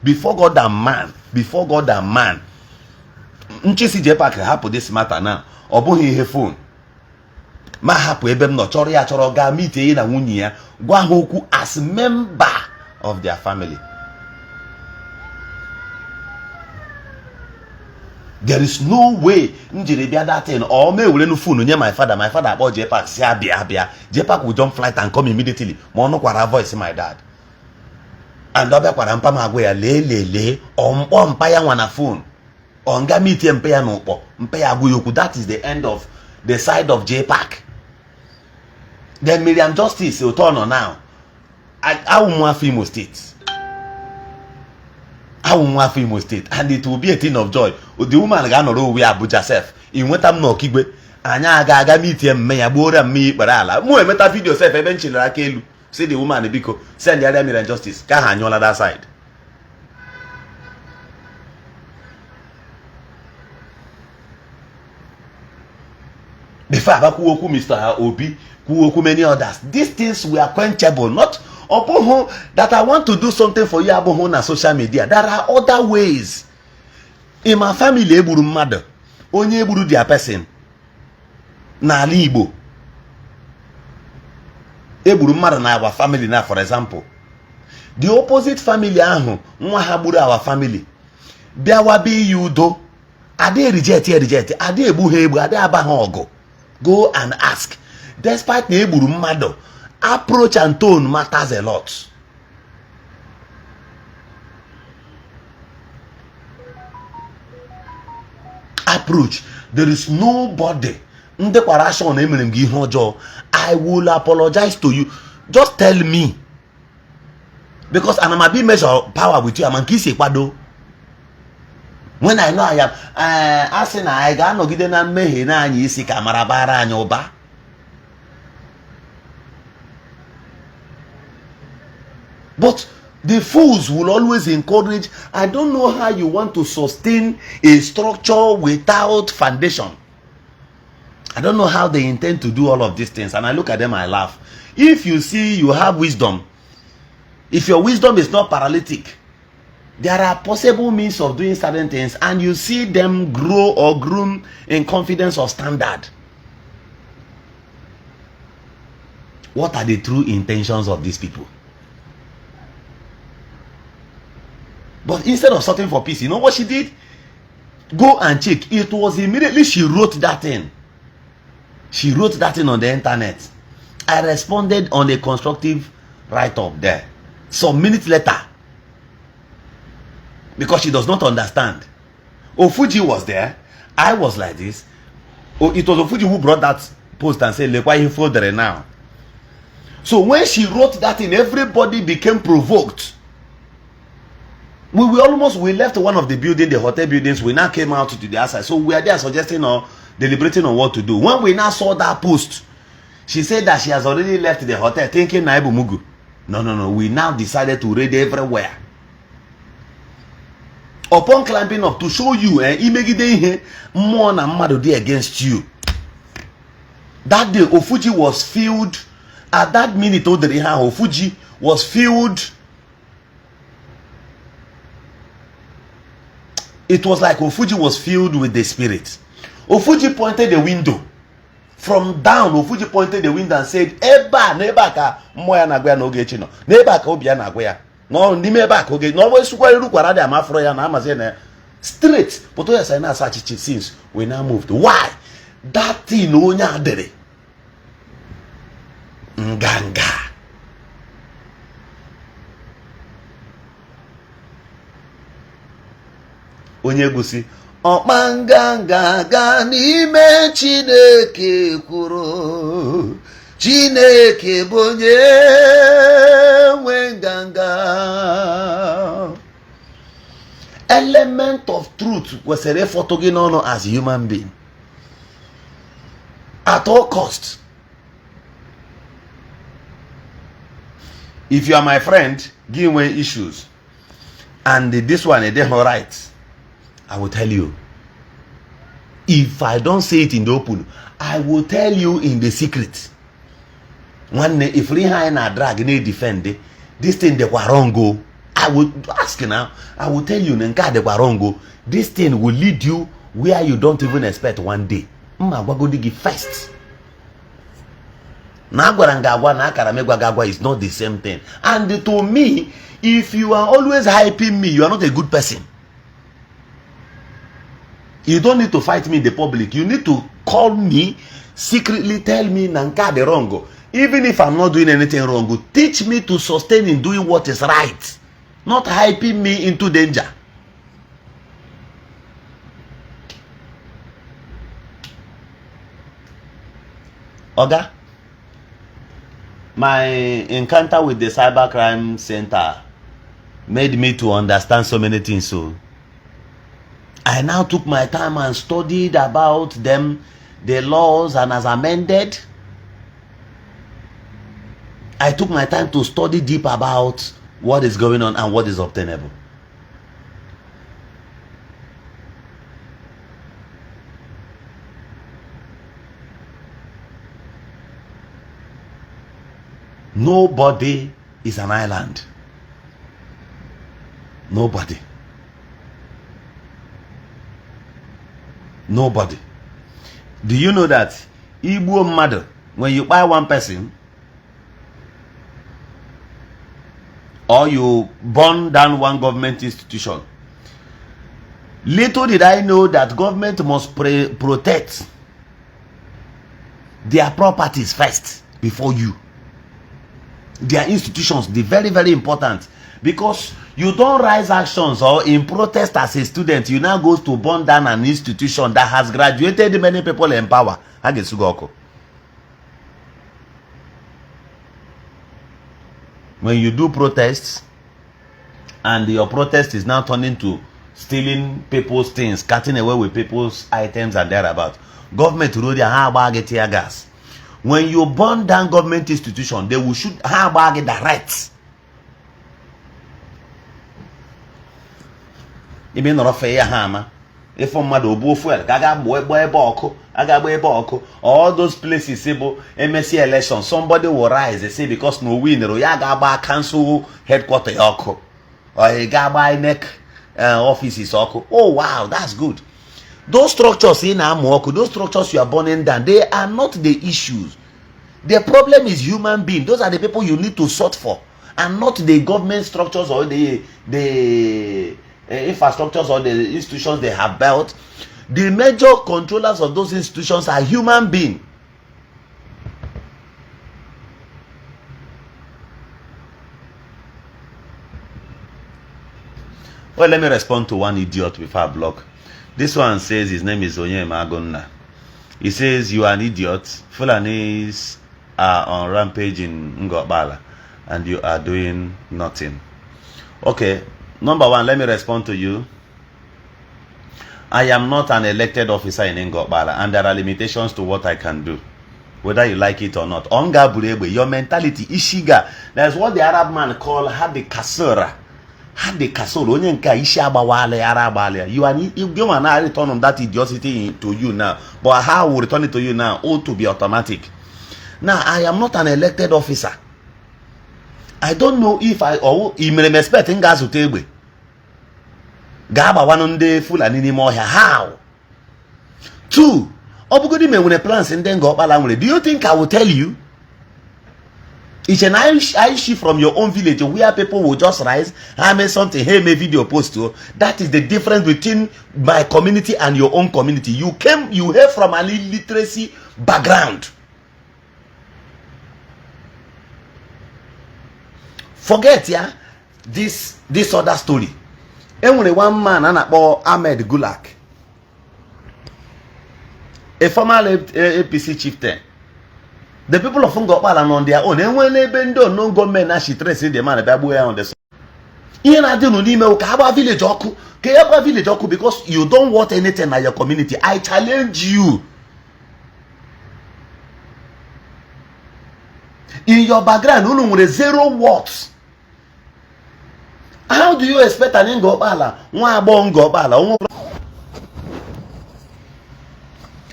Before God and man. Before God and man. Nchisi J Park happen this matter now. Obuhi he phone. Ma happen ebe no choro ya choro ga meet na nwunye ya. Gwa hoku as member of their family. There is no way njiri bia that thing or me will no phone near my father about J Park say abia. J Park will jump flight and come immediately. Mo no kwara voice my dad. And obe kwara mpa magwe ya le ompo mpa ya nwa na phone. Onga meet mpa ya no po. Mpa ya agwe. That is the end of the side of J Park. Then Miriam Justice will turn on now. I will want Imo State. I will want Imo State. And it will be a thing of joy. The woman ga no we Abuja self. In went am no kigwe. Anya aga meet him me ya bora me barala. Mo emeta video self eventually akelu. Say the woman biko send the other Miriam Justice. Ka hanyola that side. Before Abakuoku, Mr. Obi, Kuoku, many others. These things were quenchable. Not upon that I want to do something for you upon on social media. There are other ways. In my family, eburu mother, onye eburu their person. Na Igbo. Eburu mother na our family now, for example. The opposite family ahu, nwa haburu our family. Biawa be you do. Ade reject. Ade ebu hebu. Ade abahogo. Go and ask. Despite the eburu mmadụ, approach and tone matters a lot. Approach. There is nobody. I will apologize to you. Just tell me. Because I'm a big measure of power with you. I'm a kiss kwado. When I know I am asking I got no gide na mehe na anyi isi kamara bara anyi oba. But The fools will always encourage. I don't know how you want to sustain a structure without foundation. I don't know how they intend to do all of these things. And I look at them, I laugh. If you see you have wisdom, if your wisdom is not paralytic, there are possible means of doing certain things, and you see them grow or groom in confidence or standard. What are the true intentions of these people? But instead of sorting for peace, you know what she did? Go and check. It was immediately she wrote that in. She wrote that in on the internet. I responded on a constructive write-up there. Some minutes later, because she does not understand. Ofuji was there. I was like this. Oh, it was Ofuji who brought that post and said, "Look why he further now." So when she wrote that in, everybody became provoked. We left one of the building, the hotel buildings. We now came out to the outside. So we are there suggesting or deliberating on what to do. When we now saw that post, she said that she has already left the hotel thinking Naibu Mugu. No. We now decided to raid everywhere. Upon climbing up to show you, more than Madodi against you. That day, Ofuji was filled. At that minute, Ofuji was filled. It was like Ofuji was filled with the spirit. Ofuji pointed the window. From down, Ofuji pointed the window and said, "Eba, nebaka, moya nagwea no Ogechi no. Nebaka obia nagwea. No, nimebaka Ogechi. No, we sukwa iru kwarade amafro ya na amazene." Straight. But we say na such since we now moved. Why? That thing onya dere. Nganga. Onye gusi ọkpanganga ga n'ime Chineke kwuru. Chineke bụ onye nwe nganga. Element of truth kwesịrị ịfọtụ gị n'ọnụ as a human being at all cost. If you are my friend, give me issues, and this one is right, I will tell you. If I don't say it in the open, I will tell you in the secret. One day, if Rihanna drag and defend this thing, they were wrong. Go. I will ask you now. I will tell you, Nenka, they were wrong. Go. This thing will lead you where you don't even expect one day. Go first. Nagwarangagwa is not the same thing. And to me, if you are always hyping me, you are not a good person. You don't need to fight me in the public. You need to call me, secretly tell me Nanka the wrong. Even if I'm not doing anything wrong, teach me to sustain in doing what is right. Not hyping me into danger. Oga, my encounter with the cybercrime center made me to understand so many things. So I now took my time and studied about them, the laws, and as amended, I took my time to study deep about what is going on and what is obtainable. Nobody is an island. Nobody. Nobody. Do you know that Igbo mother, when you buy one person or you burn down one government institution, little did I know that government must protect their properties first before you. Their institutions, they're very, very important, because you don't rise actions or in protest as a student, you now go to burn down an institution that has graduated many people in power. When you do protests and your protest is now turning to stealing people's things, cutting away with people's items and thereabout, government will get tear gas. When you burn down government institution, they will shoot the rights. ime nọrọ fe ya ha ama ịfụ mmadụ obu fuel ka aga gba ebe ọkụ all those places bụ emesi election somebody will rise say because no winner ya ga-agba council headquarter ya ọkụ or ị ga-agba INEC offices ọkụ. Oh wow, that's good. Those structures in Amoku, those structures you are burning down, they are not the issues. The problem is human beings. Those are the people you need to sort for, and not the government structures or the infrastructures or the institutions they have built. The major controllers of those institutions are human beings. Well, let me respond to one idiot before I block. This one says his name is Onyema Agonna. He says, you are an idiot. Fulanis are on rampage in Ngobala and you are doing nothing. Okay, number one, let me respond to you. I am not an elected officer in Ngobala and there are limitations to what I can do, whether you like it or not. Onga Burebe, your mentality, Ishiga. That's what the Arab man called Hadi Kasura. Had the castle onye nka isi agbawale ara agbale. You give an return on that idiocy to you now, but how will return it to you now? Oh, to be automatic. Now I am not an elected officer. I don't know if I or may expect in gas utebe gaba one day full and anymore here. How? Two, obugodi me when a plans and then go balangle. Do you think I will tell you? It's an issue from your own village where people will just rise, I made something, hey, my video post to. That is the difference between my community and your own community. You hail from an illiteracy background. Forget, yeah, this other story. And when one man and Ahmed Gulak, a former APC chieftain. The people of Ngopala on their own, and when they bend on no government, as she traces the man on the side. Here I do not email Kaba village Oku, Kaba village Oku, because you don't want anything at your community. I challenge you. In your background, with 0 watts. How do you expect an Ngopala?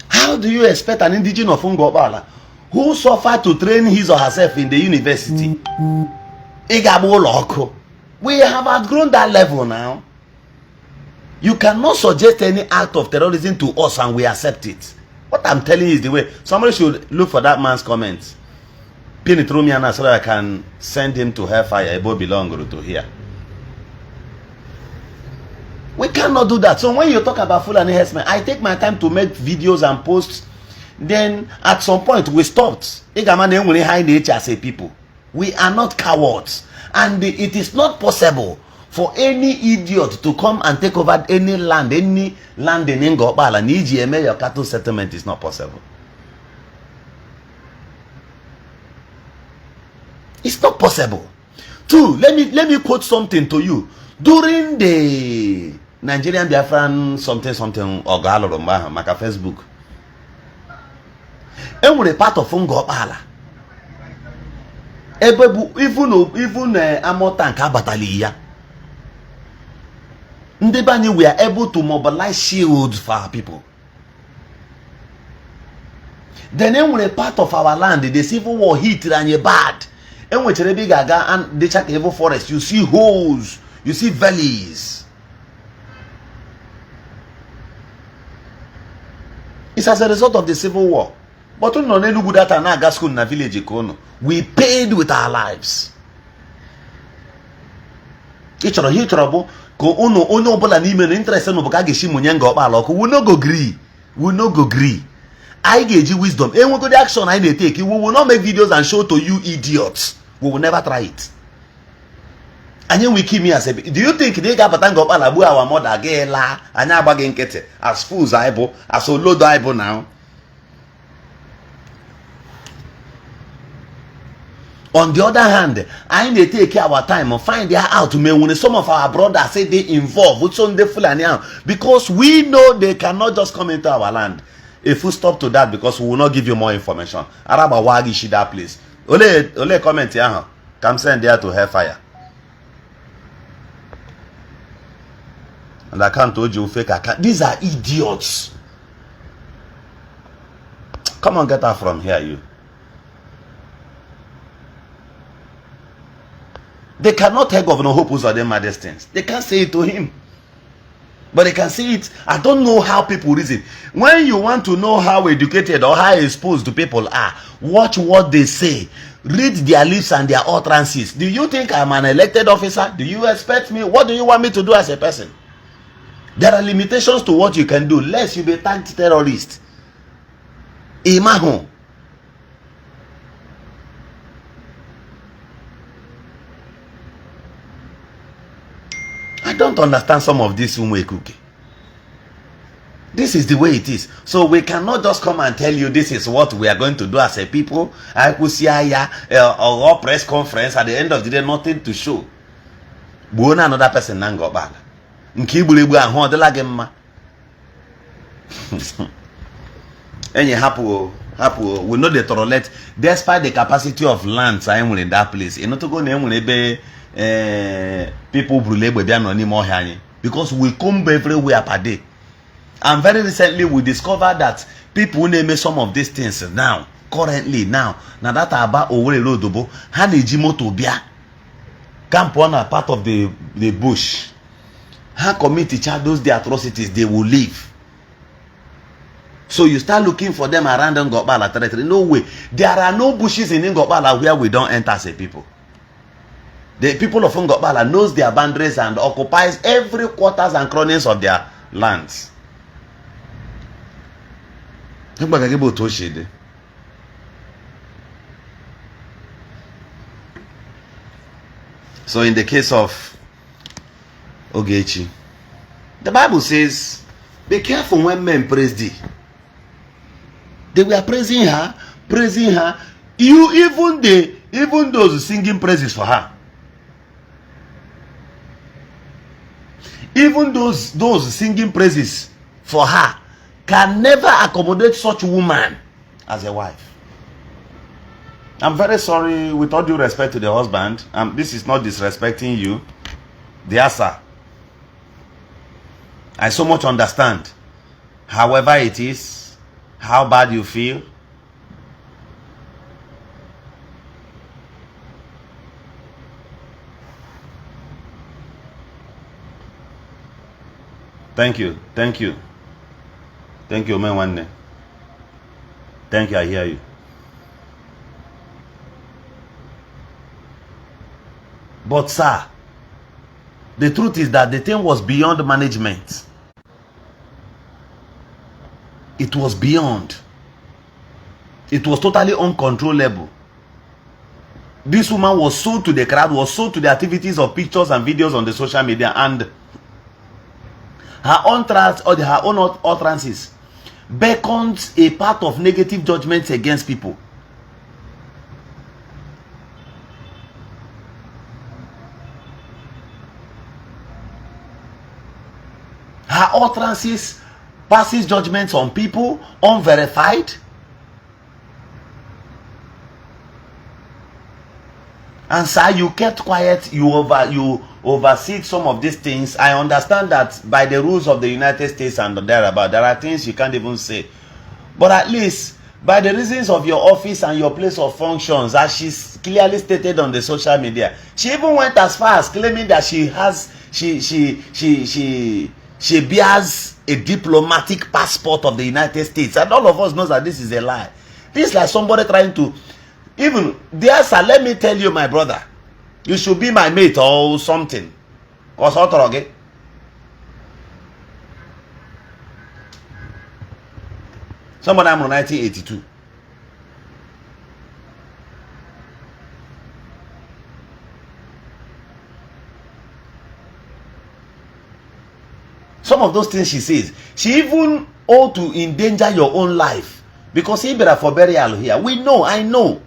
How do you expect an indigenous of Ngopala who suffered to train his or herself in the university? We have outgrown that level now. You cannot suggest any act of terrorism to us and we accept it. What I'm telling you is the way. Somebody should look for that man's comments. Pin it through me and so that I can send him to hellfire. Ebo belong to here. We cannot do that. So when you talk about Fulani herdsmen, I take my time to make videos and posts. Then at some point we stopped. As a people, we are not cowards, and it is not possible for any idiot to come and take over any land in Ngopala. Nijeme, your cattle settlement is not possible. It's not possible. Two, let me quote something to you. During the Nigerian Biafran something or Galoromba, Maka Facebook. And with a part of Ngopala. Even Amotanka Batalia. Ndebani, we are able to mobilize shields for our people. Then when a part of our land, the civil war hit and bad. And with Rebi Gaga and the Chakevil forest, you see holes, you see valleys. It's as a result of the civil war. But we paid with our lives. We no go agree. We no go agree. I gave you wisdom. And we go the action I dey take. We will not make videos and show to you idiots. We will never try it. And then we keep me as a. Do you think they got batang up alabu our mother gela anya bagin kete as fools aibo as load aibo now? On the other hand, I need to take our time and find out when some of our brothers say they involved with some Fulani because we know they cannot just come into our land. If we stop to that, because we will not give you more information. Araba wagi shida please. Ole comment here. Come send there to hellfire. And I can't told you fake account. These are idiots. Come on, get out from here, you. They cannot tell Governor Hope who's them these things. They can't say it to him. But they can see it. I don't know how people reason. When you want to know how educated or how exposed the people are, watch what they say. Read their lips and their utterances. Do you think I'm an elected officer? Do you expect me? What do you want me to do as a person? There are limitations to what you can do, lest you be tagged terrorist. Imaho. I don't understand some of this cookie. This is the way it is. So we cannot just come and tell you this is what we are going to do as a people. I could see or press conference at the end of the day, nothing to show. Buona another person nango bala. Nkibulibu ahon de la gemma. Any hapu we know the toilet despite the capacity of lands I am in that place. You know to go name people because we come everywhere per day. And very recently we discovered that people name some of these things now currently now that about over lodobo hanejimo to bia camp on a part of the bush. How commit each other those the atrocities they will leave. So you start looking for them around Ngobala territory. No way. There are no bushes in Ngobala where we don't enter as a people. The people of Ngobala knows their boundaries and occupies every quarters and crannies of their lands. So in the case of Ogechi, the Bible says, be careful when men praise thee. They were praising her. You even those singing praises for her. Even those singing praises for her can never accommodate such woman as a wife. I'm very sorry, with all due respect to the husband, this is not disrespecting you, dear sir. I so much understand. However it is, how bad you feel. Thank you, man. One day. Thank you, I hear you. But sir, the truth is that the thing was beyond management. It was beyond. It was totally uncontrollable. This woman was sold to the crowd, was sold to the activities of pictures and videos on the social media, and her own utterances beckons a part of negative judgments against people. Her utterances passes judgments on people unverified. And sir, you kept quiet. You oversee some of these things. I understand that by the rules of the United States and thereabout, there are things you can't even say. But at least by the reasons of your office and your place of functions, as she's clearly stated on the social media, she even went as far as claiming that she bears a diplomatic passport of the United States, and all of us knows that this is a lie. This is like somebody trying to, even dear sir, let me tell you, my brother, you should be my mate or something. Or something, okay? Somebody I'm on 1982. Some of those things she says, she even ought to endanger your own life. Because he better for burial here. We know, I know.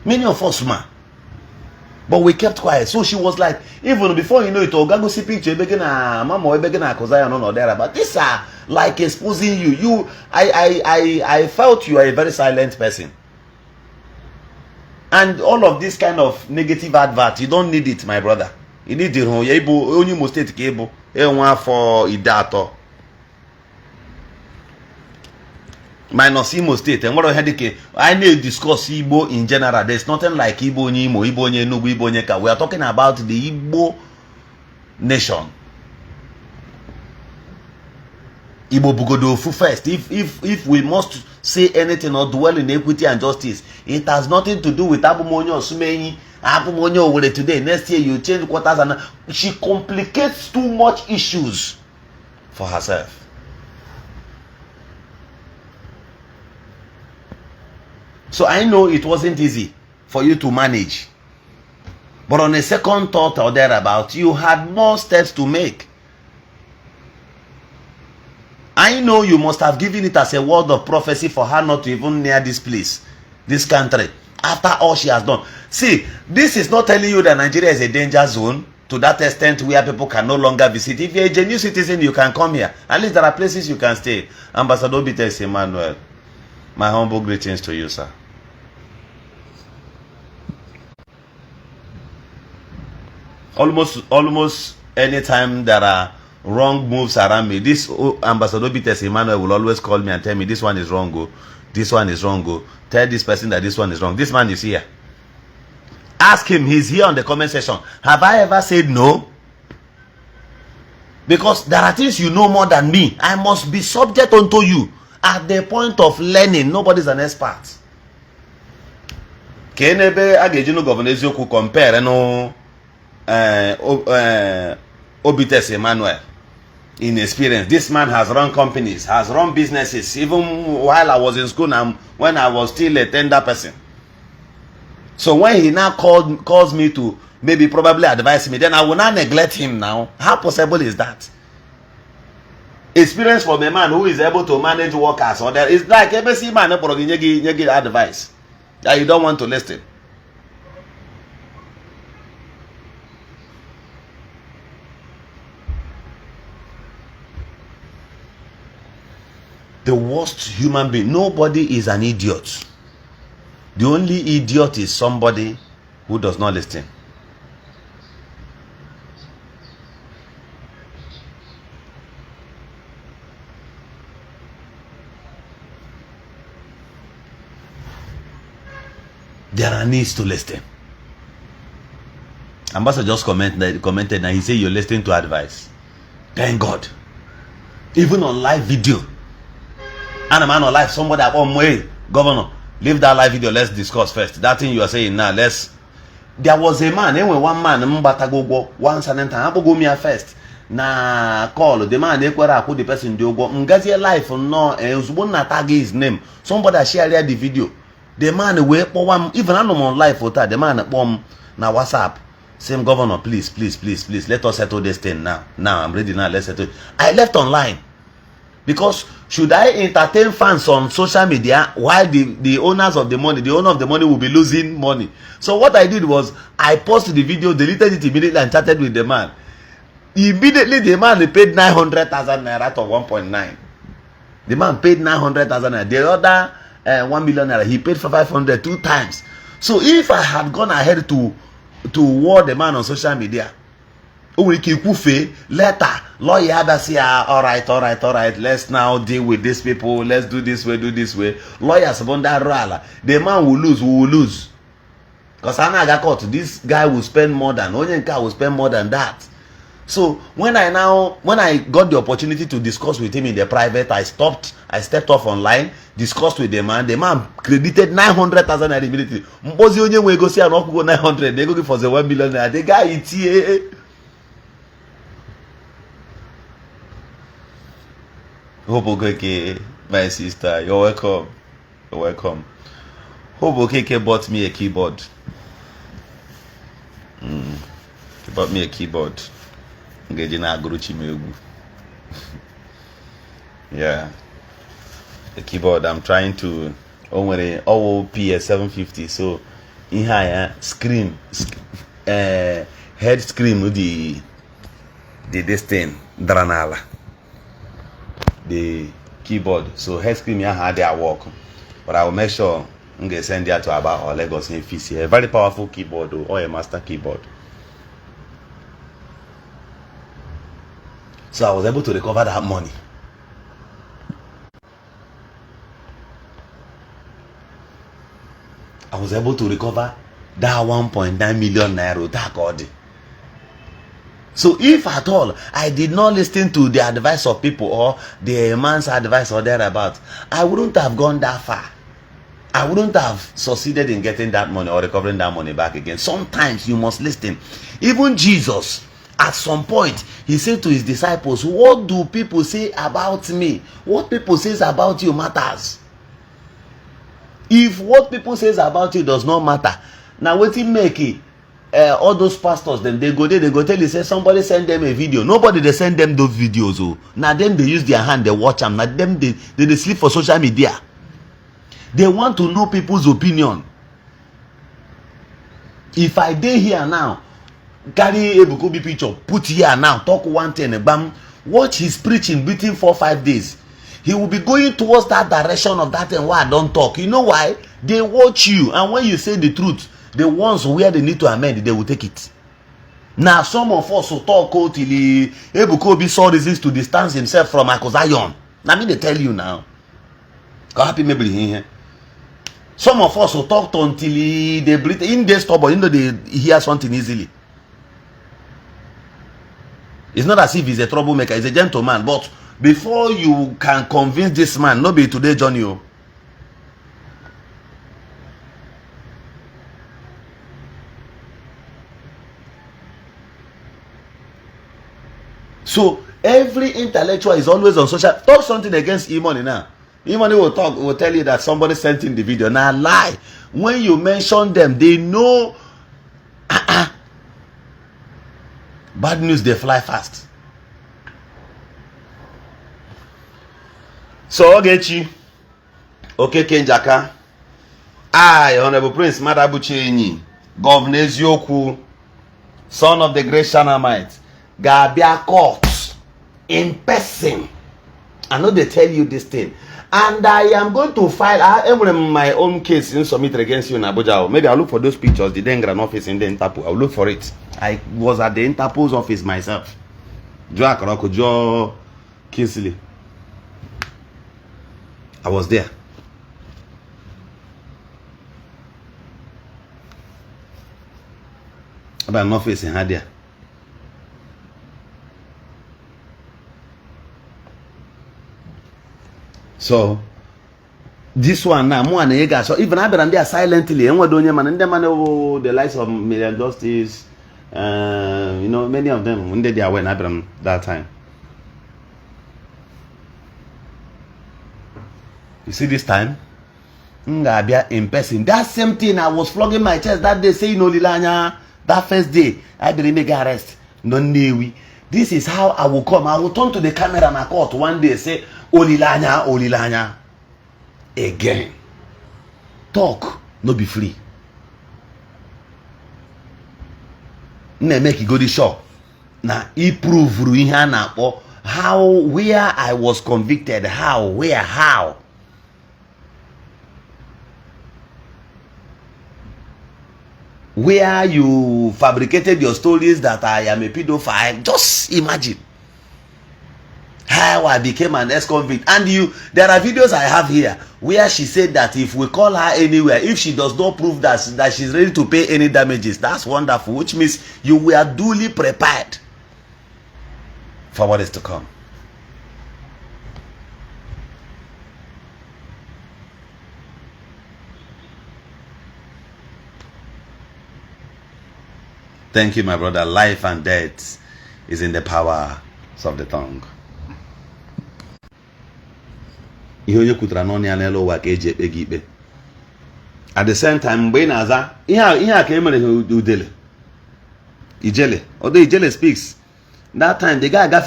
Many of us, ma. But we kept quiet. So she was like, even before you know it, Ogago see picture, begin mama, begin a kozaya no there. But these are like exposing you. I felt you are a very silent person. And all of this kind of negative advert, you don't need it, my brother. You need the only mistake cable. For idato. Minus Imo State. And what I need to discuss Igbo in general. There's nothing like Igbo Imo, Igbo Nubu, Igbo Nyeka. We are talking about the Igbo nation. Igbo Bugodofu first. If we must say anything or dwell in equity and justice, it has nothing to do with Abumonyo Sumeyi. Abumonyo will today. Next year you change quarters, and she complicates too much issues for herself. So I know it wasn't easy for you to manage. But on a second thought or thereabout, you had more steps to make. I know you must have given it as a word of prophecy for her not to even near this place, this country, after all she has done. See, this is not telling you that Nigeria is a danger zone to that extent where people can no longer visit. If you're a genuine citizen, you can come here. At least there are places you can stay. Ambassador Bites Emmanuel, my humble greetings to you, sir. Almost anytime there are wrong moves around me, this Ambassador Bites Emmanuel will always call me and tell me this one is wrong, go. This one is wrong, go. Tell this person that this one is wrong. This man is here. Ask him, he's here on the comment section. Have I ever said no? Because there are things you know more than me. I must be subject unto you. At the point of learning, nobody's an expert. Kenebe agejinu Governor Eziokwu compare no Obites Emmanuel in experience. This man has run companies, has run businesses, even while I was in school and when I was still a tender person. So when he now calls me to maybe probably advise me, then I will not neglect him now. How possible is that? Experience from a man who is able to manage workers, or there is like ABC man give advice that you don't want to listen. The worst human being. Nobody is an idiot. The only idiot is somebody who does not listen. There are needs to listen. Ambassador just commented and he said you're listening to advice. Thank God. Even on live video. And a man on live, somebody at home, way, Governor, leave that live video, let's discuss first. That thing you are saying now, there was a man, anyway, one man, one certain time, go me first. Na call the man, they put the person do go. Ngazi life no, Zubona tag his name. Somebody share the video. The man wait for one, even I'm on live for that. The man at bomb na WhatsApp. Same Governor, please, let us settle this thing now. Now I'm ready now, let's settle. I left online. Because should I entertain fans on social media while the owners of the money, the owner of the money will be losing money? So what I did was I paused the video, deleted it immediately and chatted with the man. Immediately the man paid 900,000 naira out of 1.9. The man paid 900,000 naira. The other 1 million naira, he paid for 500 two times. So if I had gone ahead to war the man on social media, later lawyer say all right, let's now deal with these people, let's do this way. Lawyers upon that rala, the man will lose. Because I got caught, this guy will spend more than Onyenka will spend more than that. So when I got the opportunity to discuss with him in the private, I stepped off online, discussed with the man credited 900,000 immediately. Mbozi onye we go see an go 900, they go give for the 1 million. The guy it's here. Hope Okeke, my sister, you're welcome. Hope Okeke bought me a keyboard. He bought me a keyboard. Yeah, the keyboard. I'm trying to PS750. So in here, screen, head screen with the this thing, Dranala. the keyboard. So head screen had their work, but I will make sure I'm gonna send that to about or Lagos in FCA. A very powerful keyboard or a master keyboard. So I was able to recover that money. I was able to recover that 1.9 million naira that got. So if at all I did not listen to the advice of people or the man's advice or thereabout, I wouldn't have gone that far. I wouldn't have succeeded in getting that money or recovering that money back again. Sometimes you must listen. Even Jesus, at some point, he said to his disciples, what do people say about me? What people say about you matters. If what people say about you does not matter, now what it make it? All those pastors, then they go there, they go tell you, say somebody send them a video. Nobody they send them those videos. Oh, now them they use their hand, they watch them. Now them they sleep for social media. They want to know people's opinion. If I dey here now, carry a Bukobi picture, put here now, talk one thing, bam, watch his preaching between 4 or 5 days. He will be going towards that direction of that and why I don't talk. You know why? They watch you, and when you say the truth, the ones where they need to amend, they will take it. Now some of us will talk till Ebukobi saw reasons to distance himself from accusation. Now me they tell you now. Happy maybe here. Some of us will talk until they breathe in their stubborn, they hear something easily. It's not as if he's a troublemaker, he's a gentleman, but before you can convince this man, not be today Johnny. So every intellectual is always on social. Talk something against E-Money now. E-Money will tell you that somebody sent in the video. Now lie. When you mention them, they know bad news, they fly fast. So Ogechi Okeke Njaka, I, Honorable Prince Madabuchi, Governor Eziokwu, son of the great Shanamite, Gabia court in person. I know they tell you this thing. And I am going to file my own case in submit against you in Abuja. Maybe I'll look for those pictures, the Dengran office in the Interpol. I'll look for it. I was at the Interpol's office myself. Joe Kinsley. I was there. About an office in Hadia. So this one now, more than Ega. So even I've been there silently. And what do you man? And them man, the likes of Million Justice, you know, many of them when they were in that time. You see this time, in person. That same thing I was flogging my chest that day, saying no Lilanya. That first day, I didn't make an arrest. No newi. This is how I will come. I will turn to the camera and I court one day, say, Olilanya, Olilanya. Again. Talk, no be free. Make it go the show. Now, he prove how, where I was convicted, how, where, how. Where you fabricated your stories that I am a pedophile. Just imagine how I became an ex-convict. And there are videos I have here where she said that if we call her anywhere, if she does not prove that she's ready to pay any damages, that's wonderful, which means you were duly prepared for what is to come. Thank you, my brother. Life and death is in the power of the tongue. At the same time, although Ijele speaks, that time the guy advice.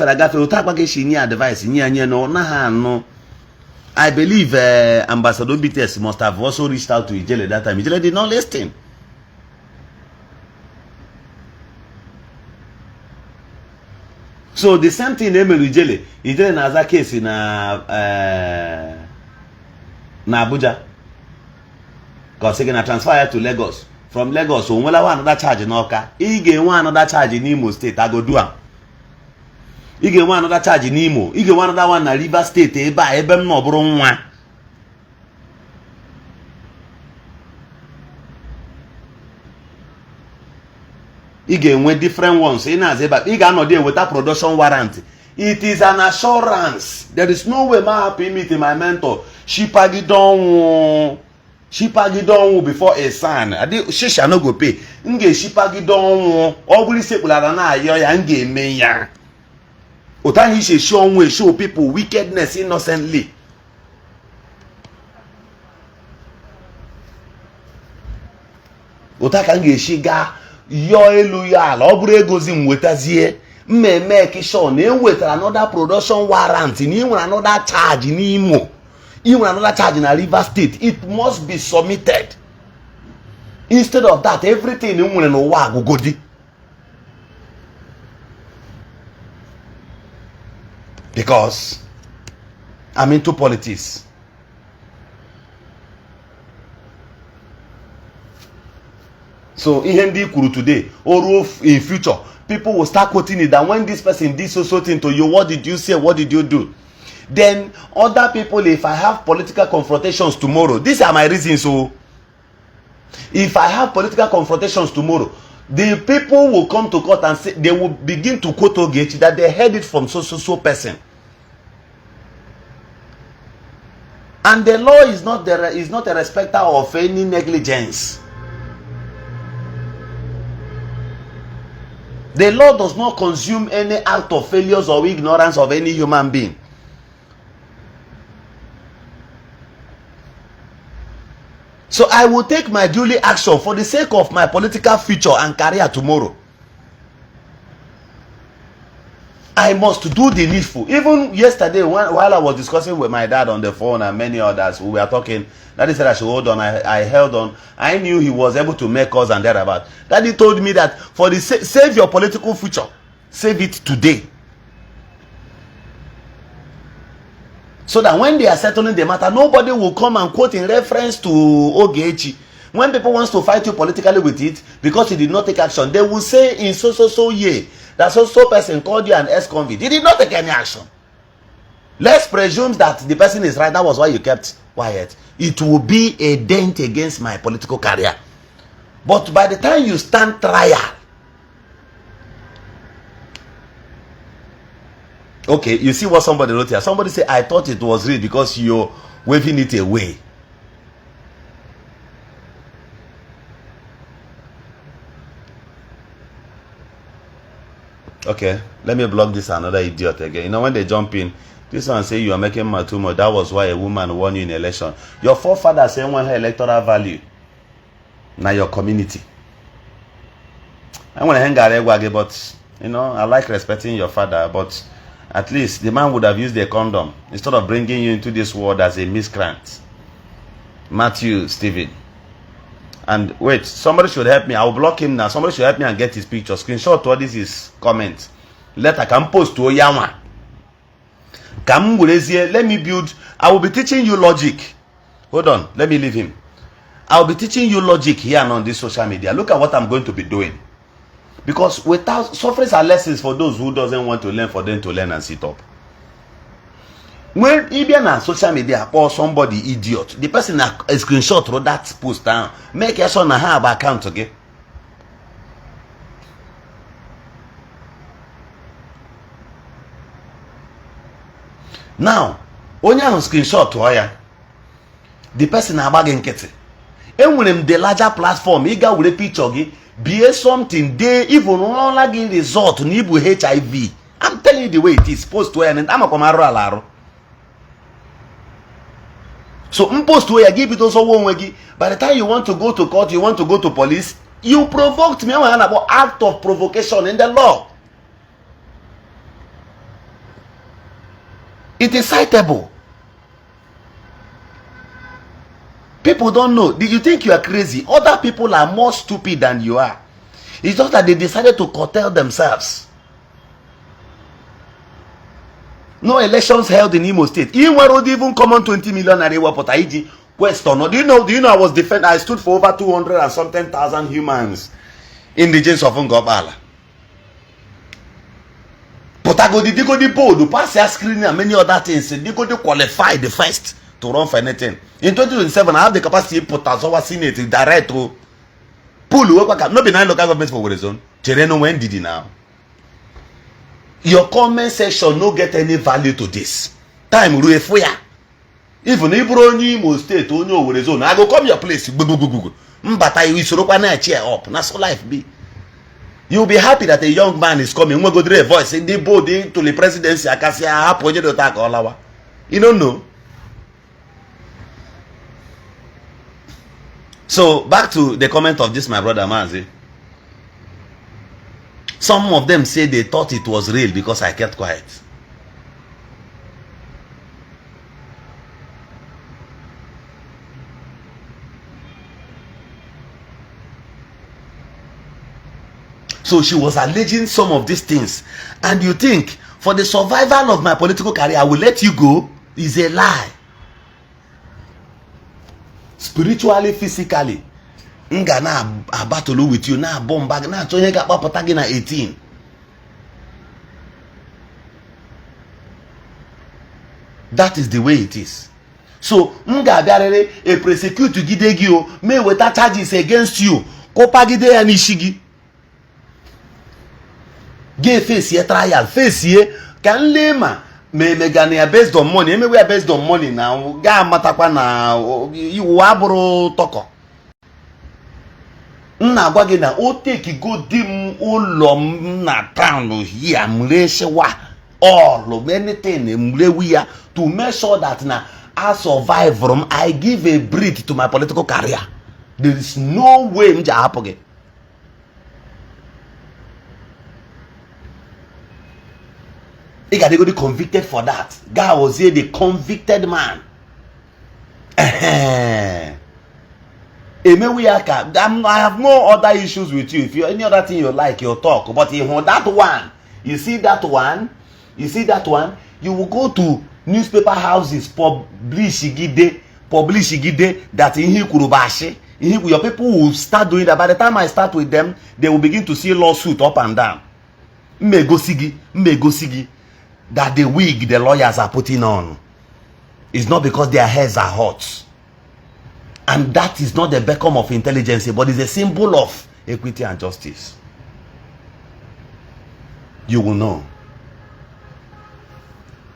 I believe Ambassador BTS must have also reached out to Ijele that time. Ijele did not listen. So the same thing emere ijele na-aza case na Abuja ka ọ sị gị na transfer ya to Lagos, from Lagos o nwela another charge n'Awka, ị ga-enwe another charge n'Imo State, agodu am. Ị ga-enwe another charge n'Imo, ị ga-enwe another one na Rivers State, ebe m na ọ bụrụ nwa. Ị ga-enwe different ones. Ị na-aza ebe ị ga-anọdụ eweta production warrant. It is an assurance. There is no way ma hapụ imite my mentor. Shipagide ọnwụ before a son. Shisha no go pay. M ga-eshipagide ọnwụ. Ọ bụrụ isi kpulara na-ayọ ya, m ga-eme ya. Otu ahụ isi eshi ọnwụ show people wickedness innocently. Otu aka m ga-eshi gaa yọọ elu ya ala, ọ bụrụ egozi m wetazie mmemme kisho na enwetara another production warrant na ị nwere another charge n'Imo, ị nwere another charge na Rivers State, it must be submitted. Instead of that, everything ị nwere n'ụwa agụgodi. Because I'm into politics. So ihe ndị kwuru today, or in future, people will start quoting it that when this person did so thing to you, what did you say, what did you do? Then other people, if I have political confrontations tomorrow, these are my reasons. So if I have political confrontations tomorrow, the people will come to court and say, they will begin to quote Ogechi that they heard it from so person. And the law is not a respecter of any negligence. The law does not consume any act of failures or ignorance of any human being. So I will take my duly action for the sake of my political future and career tomorrow. I must do the needful. Even yesterday, while I was discussing with my dad on the phone and many others, we were talking. Daddy said I should hold on. I held on. I knew he was able to make us and thereabout. Daddy told me that for the save your political future, save it today. So that when they are settling the matter, nobody will come and quote in reference to Ogechi. When people want to fight you politically with it, because he did not take action, they will say in so year that so person called you an ex-convict. He did not take any action. Let's presume that the person is right. That was why you kept quiet. It will be a dent against my political career. But by the time you stand trial, okay, you see what somebody wrote here. Somebody said, I thought it was real because you're waving it away. Okay, let me block this another idiot again. You know, when they jump in, this one say you are making my too much. That was why a woman won you in election. Your forefathers say one her electoral value. Now your community. I want to hang out, but you know, I like respecting your father, but at least the man would have used a condom instead of bringing you into this world as a miscreant. Matthew Stephen. And wait, somebody should help me. I will block him now. Somebody should help me and get his picture. Screenshot what this is comment. Letter can post to Oyama. Let me build. I will be teaching you logic. Hold on, let me leave him. I will be teaching you logic here and on this social media. Look at what I'm going to be doing. Because without sufferings are lessons for those who doesn't want to learn, for them to learn and sit up. When even on social media or somebody idiot, the person a screenshot wrote that post down, make a son have account again. Now, when you screenshot to her, the person a bagging kete. And when him the larger platform, he got with a picture, be something they even all like result nibu HIV. I'm telling you the way it is supposed to end. I'm a comaro. So imposed to give it also one way. By the time you want to go to court, you want to go to police, you provoked me about act of provocation in the law. It is citable. People don't know. Do you think you are crazy? Other people are more stupid than you are. It's just that they decided to curtail themselves. No elections held in Imo State. He would even common 20 million naira but IG question. Do you know I stood for over 200 and something thousand humans in the jails of Ngobala. But I go the board, pass your screening and many other things. They go to qualify the first to run for anything. In 2027, I have the capacity to put as our Senate direct to pull no be 9 local governments for Horizon. Tereno when did it now? Your comment section no get any value to this. Time rue fire. Even if you Imo State on your Horizon, I go come your place. But I will surround na cheer up. That's how life be. You'll be happy that a young man is coming. We go to a voice in the body to the presidency. I can say I have project attack all our. You don't know. So back to the comment of this my brother Mazi. Some of them say they thought it was real because I kept quiet. So she was alleging some of these things. And you think, for the survival of my political career, I will let you go? Is a lie. Spiritually, physically. Nga na a battle with you, na bomb bag, na chonye ga papatagi na 18. That is the way it is. So, nga biarere a prosecute gidegi o, may without charges against you. Kopa gide ya nishigi. Gay face ye trial, face ye can lema me megane based on money. We are based on money now. Ga matakwa na you wabro toko. Na gwa gị na o take go dim ụlọ m na town here mreshewa all anything mrewi ya to make sure that na I survive from I give a breath to my political career. There is no way m ja hapụ gị. He got to be convicted for that. God was here the convicted man. I have no other issues with you. If you any other thing you like, you'll talk. But if that one, you see that one, you will go to newspaper houses, publish that in Kurubashi. Your people will start doing that. By the time I start with them, they will begin to see lawsuit up and down. Megosigi. That the wig the lawyers are putting on is not because their heads are hot. And that is not the beacon of intelligence, but is a symbol of equity and justice. You will know.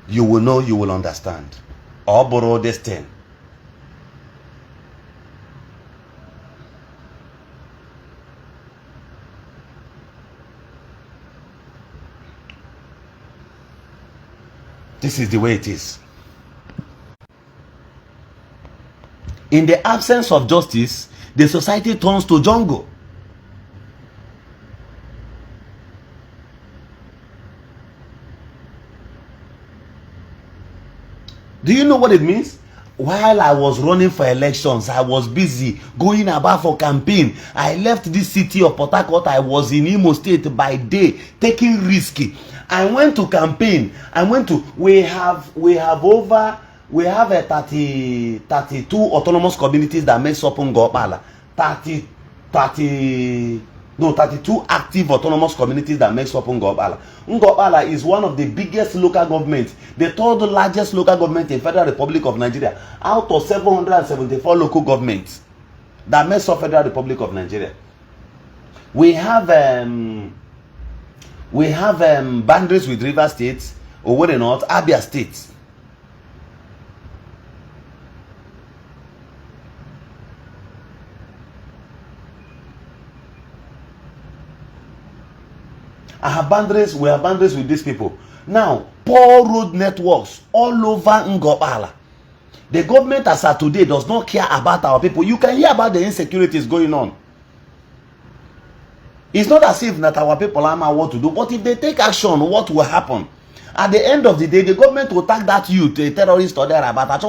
You will know, you will understand. Or borrow this thing. This is the way it is. In the absence of justice, the society turns to jungle. Do you know what it means? While I was running for elections, I was busy going about for campaign. I left this city of Port Harcourt. I was in Imo State by day, taking risky. I went to campaign. We have a 32 autonomous communities that makes up Ngobala. 32 active autonomous communities that makes up Ngobala. Ngobala is one of the biggest local governments, the third largest local government in Federal Republic of Nigeria, out of 774 local governments that makes up Federal Republic of Nigeria. We have boundaries with River State, Owerri North, Abia State. We have boundaries with these people. Now, poor road networks all over Ngobala. The government as of today does not care about our people. You can hear about the insecurities going on. It's not as if that our people are not what to do, but if they take action, what will happen? At the end of the day, the government will tag that youth, a terrorist or thereabout.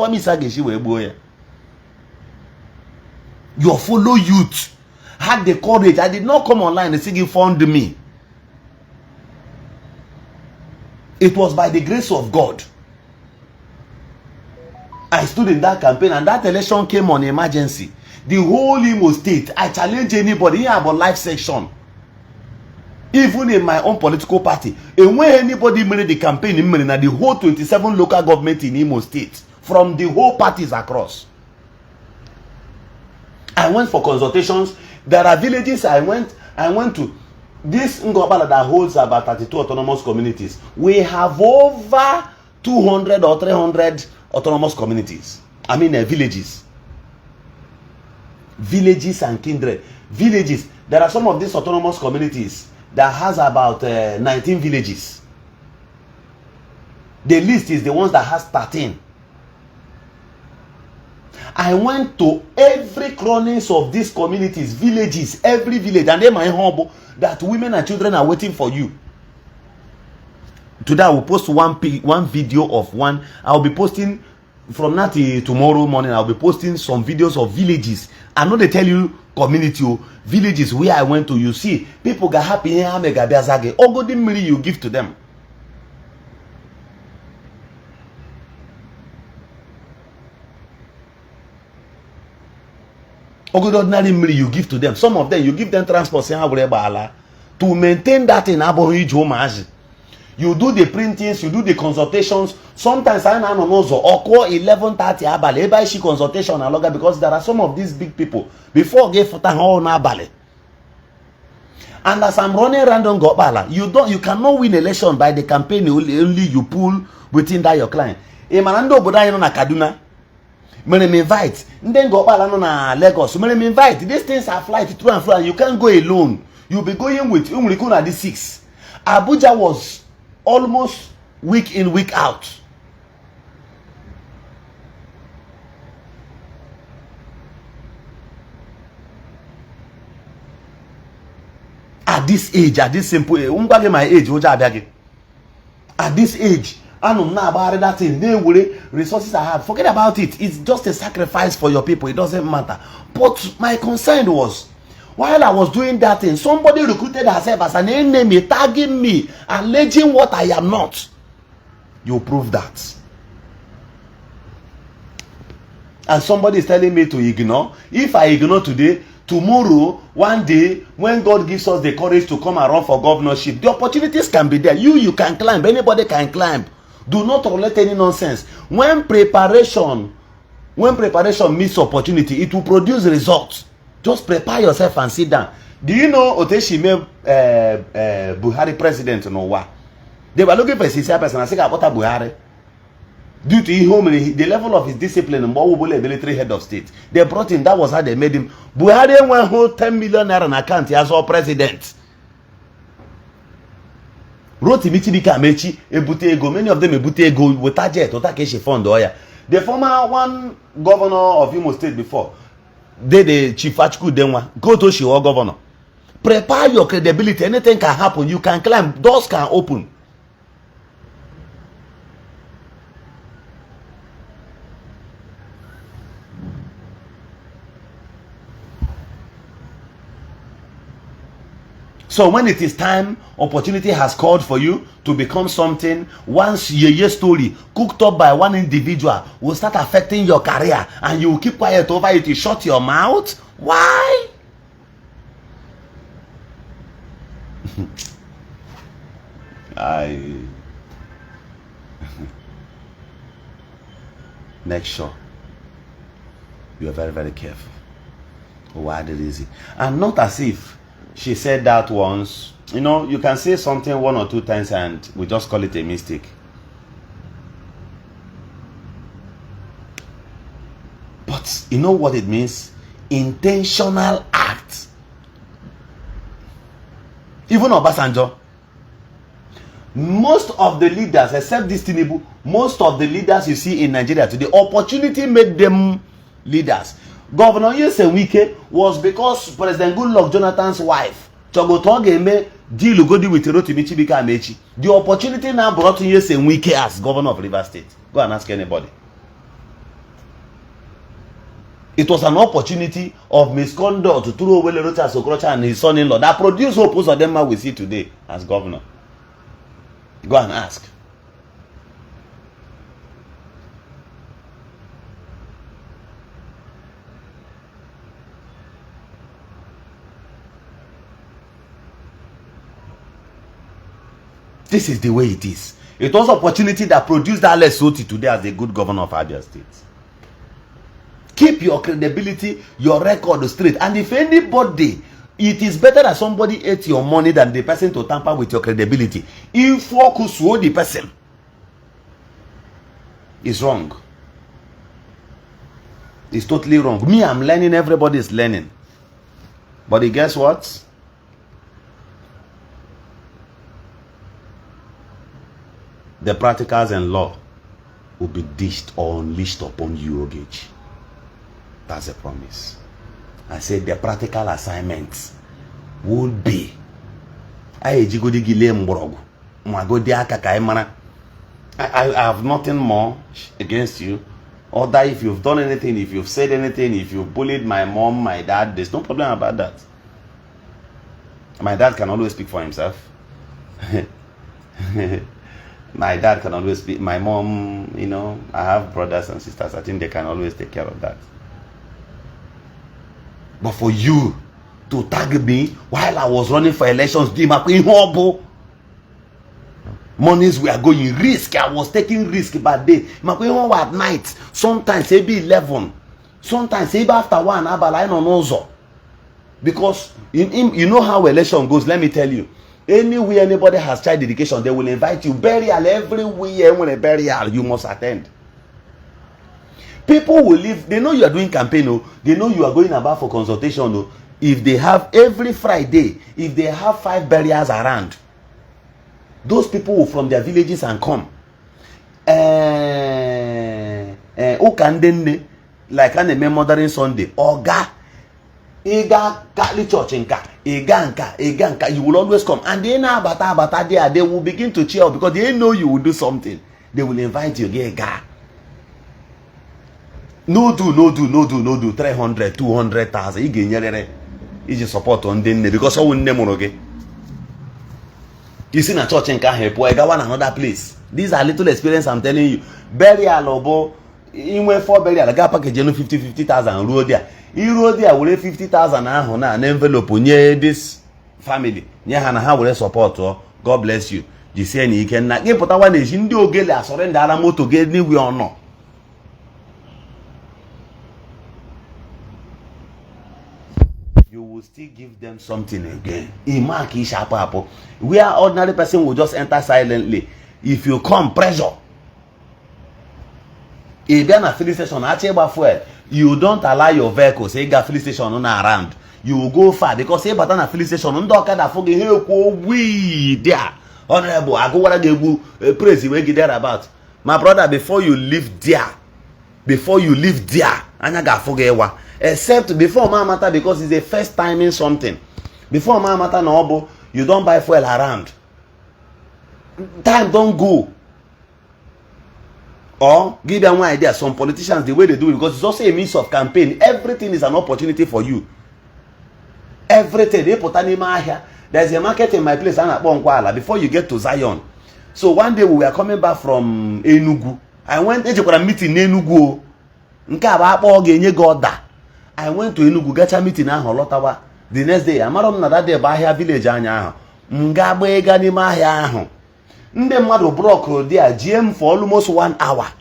Your fellow youth had the courage. I did not come online and say, fund me. It was by the grace of God. I stood in that campaign, and that election came on emergency. The whole Imo State, I challenge anybody here about life section. Even in my own political party, and when anybody made the campaign in the whole 27 local government in Imo State, from the whole parties across. I went for consultations. There are villages I went to. This Ngobala that holds about 32 autonomous communities. We have over 200 or 300 autonomous communities. I mean villages. Villages and kindred. Villages. There are some of these autonomous communities that has about 19 villages. The list is the ones that has 13. I went to every corners of these communities, villages, every village, and then my humble that women and children are waiting for you. Today I will post one video of one. I will be posting from now till tomorrow morning. I will be posting some videos of villages. I know they tell you community villages where I went to. You see people got happy here. Ogodimiri you give to them. Ordinary money you give to them. Some of them you give them transport to maintain that in Abohi. You do the printings, you do the consultations. Sometimes I know or 11:30 abale she consultation because there are some of these big people before give nabale. And as I'm running random gobala, you cannot win election by the campaign only you pull within that your client. Emanando boda na Kaduna. When I invite, then go na Lagos. When I invite, these things are flight to and fro, and you can't go alone. You'll be going with Umrikuna the 6. Abuja was almost week in, week out. At this age, at this simple my age, at this age. I don't know about that thing. They will resources I have. Forget about it. It's just a sacrifice for your people. It doesn't matter. But my concern was, while I was doing that thing, somebody recruited herself as an enemy, tagging me, alleging what I am not. You prove that. And somebody is telling me to ignore. If I ignore today, tomorrow, one day, when God gives us the courage to come and run for governorship, the opportunities can be there. You can climb. Anybody can climb. Do not tolerate any nonsense. When preparation meets opportunity, it will produce results. Just prepare yourself and sit down. Do you know Ogechi made Buhari president in Owa? They were looking for a sincere person. I said, what about Buhari? Due to the level of his discipline and military head of state, they brought him. That was how they made him. Buhari went hold 10 million naira in account as our president. Wrote Michibika Amechi, Ebutego, many of them Ebutego with target or Takeshi fund. The former one governor of Imo State before, the chief Achku Denwa, go to Shiwa governor. Prepare your credibility. Anything can happen. You can climb. Doors can open. So when it is time, opportunity has called for you to become something. Once your story cooked up by one individual will start affecting your career, and you will keep quiet over it. You shut your mouth. Why? Make sure you are very, very careful. Why did easy? And not as if she said that once. You know, you can say something 1 or 2 times and we just call it a mistake. But you know what it means? Intentional act. Even Obasanjo, most of the leaders, except this Tinubu, most of the leaders you see in Nigeria today, opportunity made them leaders. Governor Eziokwu was because President Goodluck Jonathan's wife, Chogotoge, made deal with Rotimi Amechi. The opportunity now brought Eziokwu as governor of Rivers State. Go and ask anybody. It was an opportunity of misconduct to throw away Rocha Sokrocha and his son-in-law that produced Hope Uzodinma we see today as governor. Go and ask. This is the way it is. It was opportunity that produced Alex Oti today as a good governor of Abia State. Keep your credibility, your record straight. And if anybody, it is better that somebody ate your money than the person to tamper with your credibility. If focus on the person, it's wrong. It's totally wrong. Me, I'm learning, everybody is learning. But guess what? The practicals and law will be dished or unleashed upon you, Ogechi. That's a promise. I said the practical assignments would be I have nothing more against you. Or that if you've done anything, if you've said anything, if you've bullied my mom, my dad, there's no problem about that. My dad can always speak for himself. My dad can always speak. My mom, you know, I have brothers and sisters. I think they can always take care of that. But for you to tag me while I was running for elections, monies were going risk. I was taking risk by day. At night, sometimes maybe 11, sometimes maybe after 1 hour. Because you know how election goes. Let me tell you. Anywhere anybody has child dedication, they will invite you. Burial everywhere. When a burial, you must attend. People will leave. They know you are doing campaign. They know you are going about for consultation. If they have every Friday, if they have 5 burials around, those people will from their villages and come. Like an Mothering Sunday. Oga. Ega Catholic Church Iganka, you will always come. And they know about there, they will begin to cheer because they know you will do something. They will invite you. No do 300, 200,000. You just support on them because I will name okay. You see a church in Kahepo, I got one another place. These are little experience I'm telling you. Burial obo, in way for burial, I got package 50,000 road there. You road there will 50,000 an envelope near this family. Near Hana will support. God bless you. You say you can not get put one is in the Gela surrender Alamo to get me we or no. You will still give them something again. Where ordinary person will just enter silently. If you come, pressure. If then a filling station, fuel, you don't allow your vehicle, say, got filling station on around. You will go far because say, but on a filling station, on the fucking we there. Honorable, I go what I give you praise you get there about. My brother, before you live there, and I got forget what. Except before my matter because it's the first time in something. Before my matter no, you don't buy fuel around. Time don't go. Or give them one idea. Some politicians, the way they do it, because it's also a means of campaign. Everything is an opportunity for you. Everything. They put animal here. There's a market in my place. Before you get to Zion. So one day we were coming back from Enugu. I went to a meeting in Enugu. I went to Enugu, get a meeting now. The next day, I'm not that day by here village. Nde mmadụ broke there GM for almost 1 hour.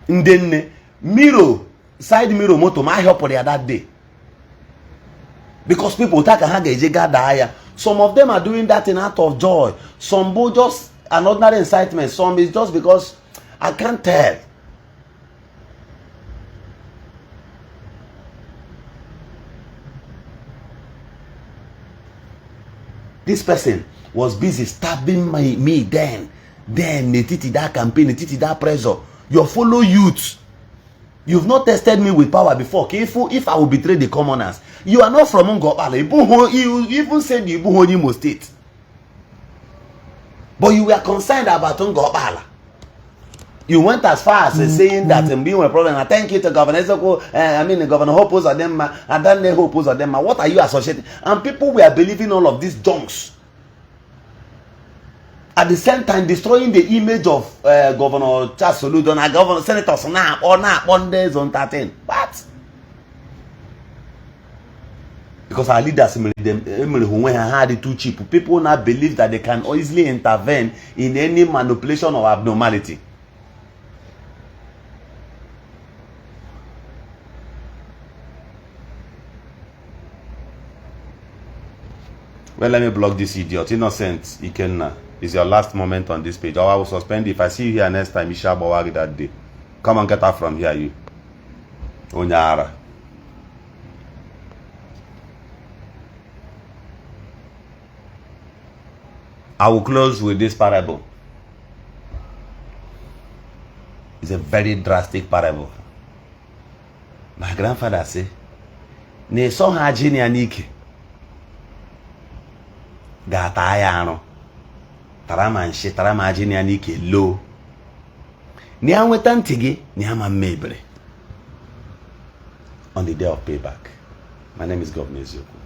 Ndenne mirror side mirror motor my help there that day. Because people take a gather. Some of them are doing that in out of joy. Some just an ordinary incitement. Some is just because I can't tell. This person was busy stabbing me then they did that campaign, they did that pressure. Your fellow youth, you've not tested me with power before. If I will betray the commoners, you are not from Ngopala. You even said you Imo State, but you were concerned about Ngopala. You went as far as saying that being a problem. I thank you to Governor Eziokwu, Governor Hopos Adema, and then Hopos Adema. What are you associating? And people were believing all of these junks. At the same time, destroying the image of Governor Charles Soludo and Governor Senators on days on 13. What? because our leaders had too cheap. People now believe that they can easily intervene in any manipulation or abnormality. Well, let me block this idiot. Innocent Ikenna. It's your last moment on this page. Or I will suspend you. If I see you here next time, Isha Bawari that day. Come and get out from here, you. Onyara. I will close with this parable. It's a very drastic parable. My grandfather said, "Ne so ha jini anike. Gata ayano. Taramanshi tarama jini anike low. Ni anwetantigi ni ama mebre." On the day of payback. My name is Governor Eziokwu.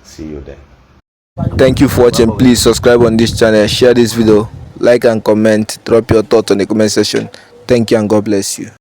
See you there. Thank you for watching. Please subscribe on this channel, share this video, like and comment, drop your thoughts on the comment section. Thank you and God bless you.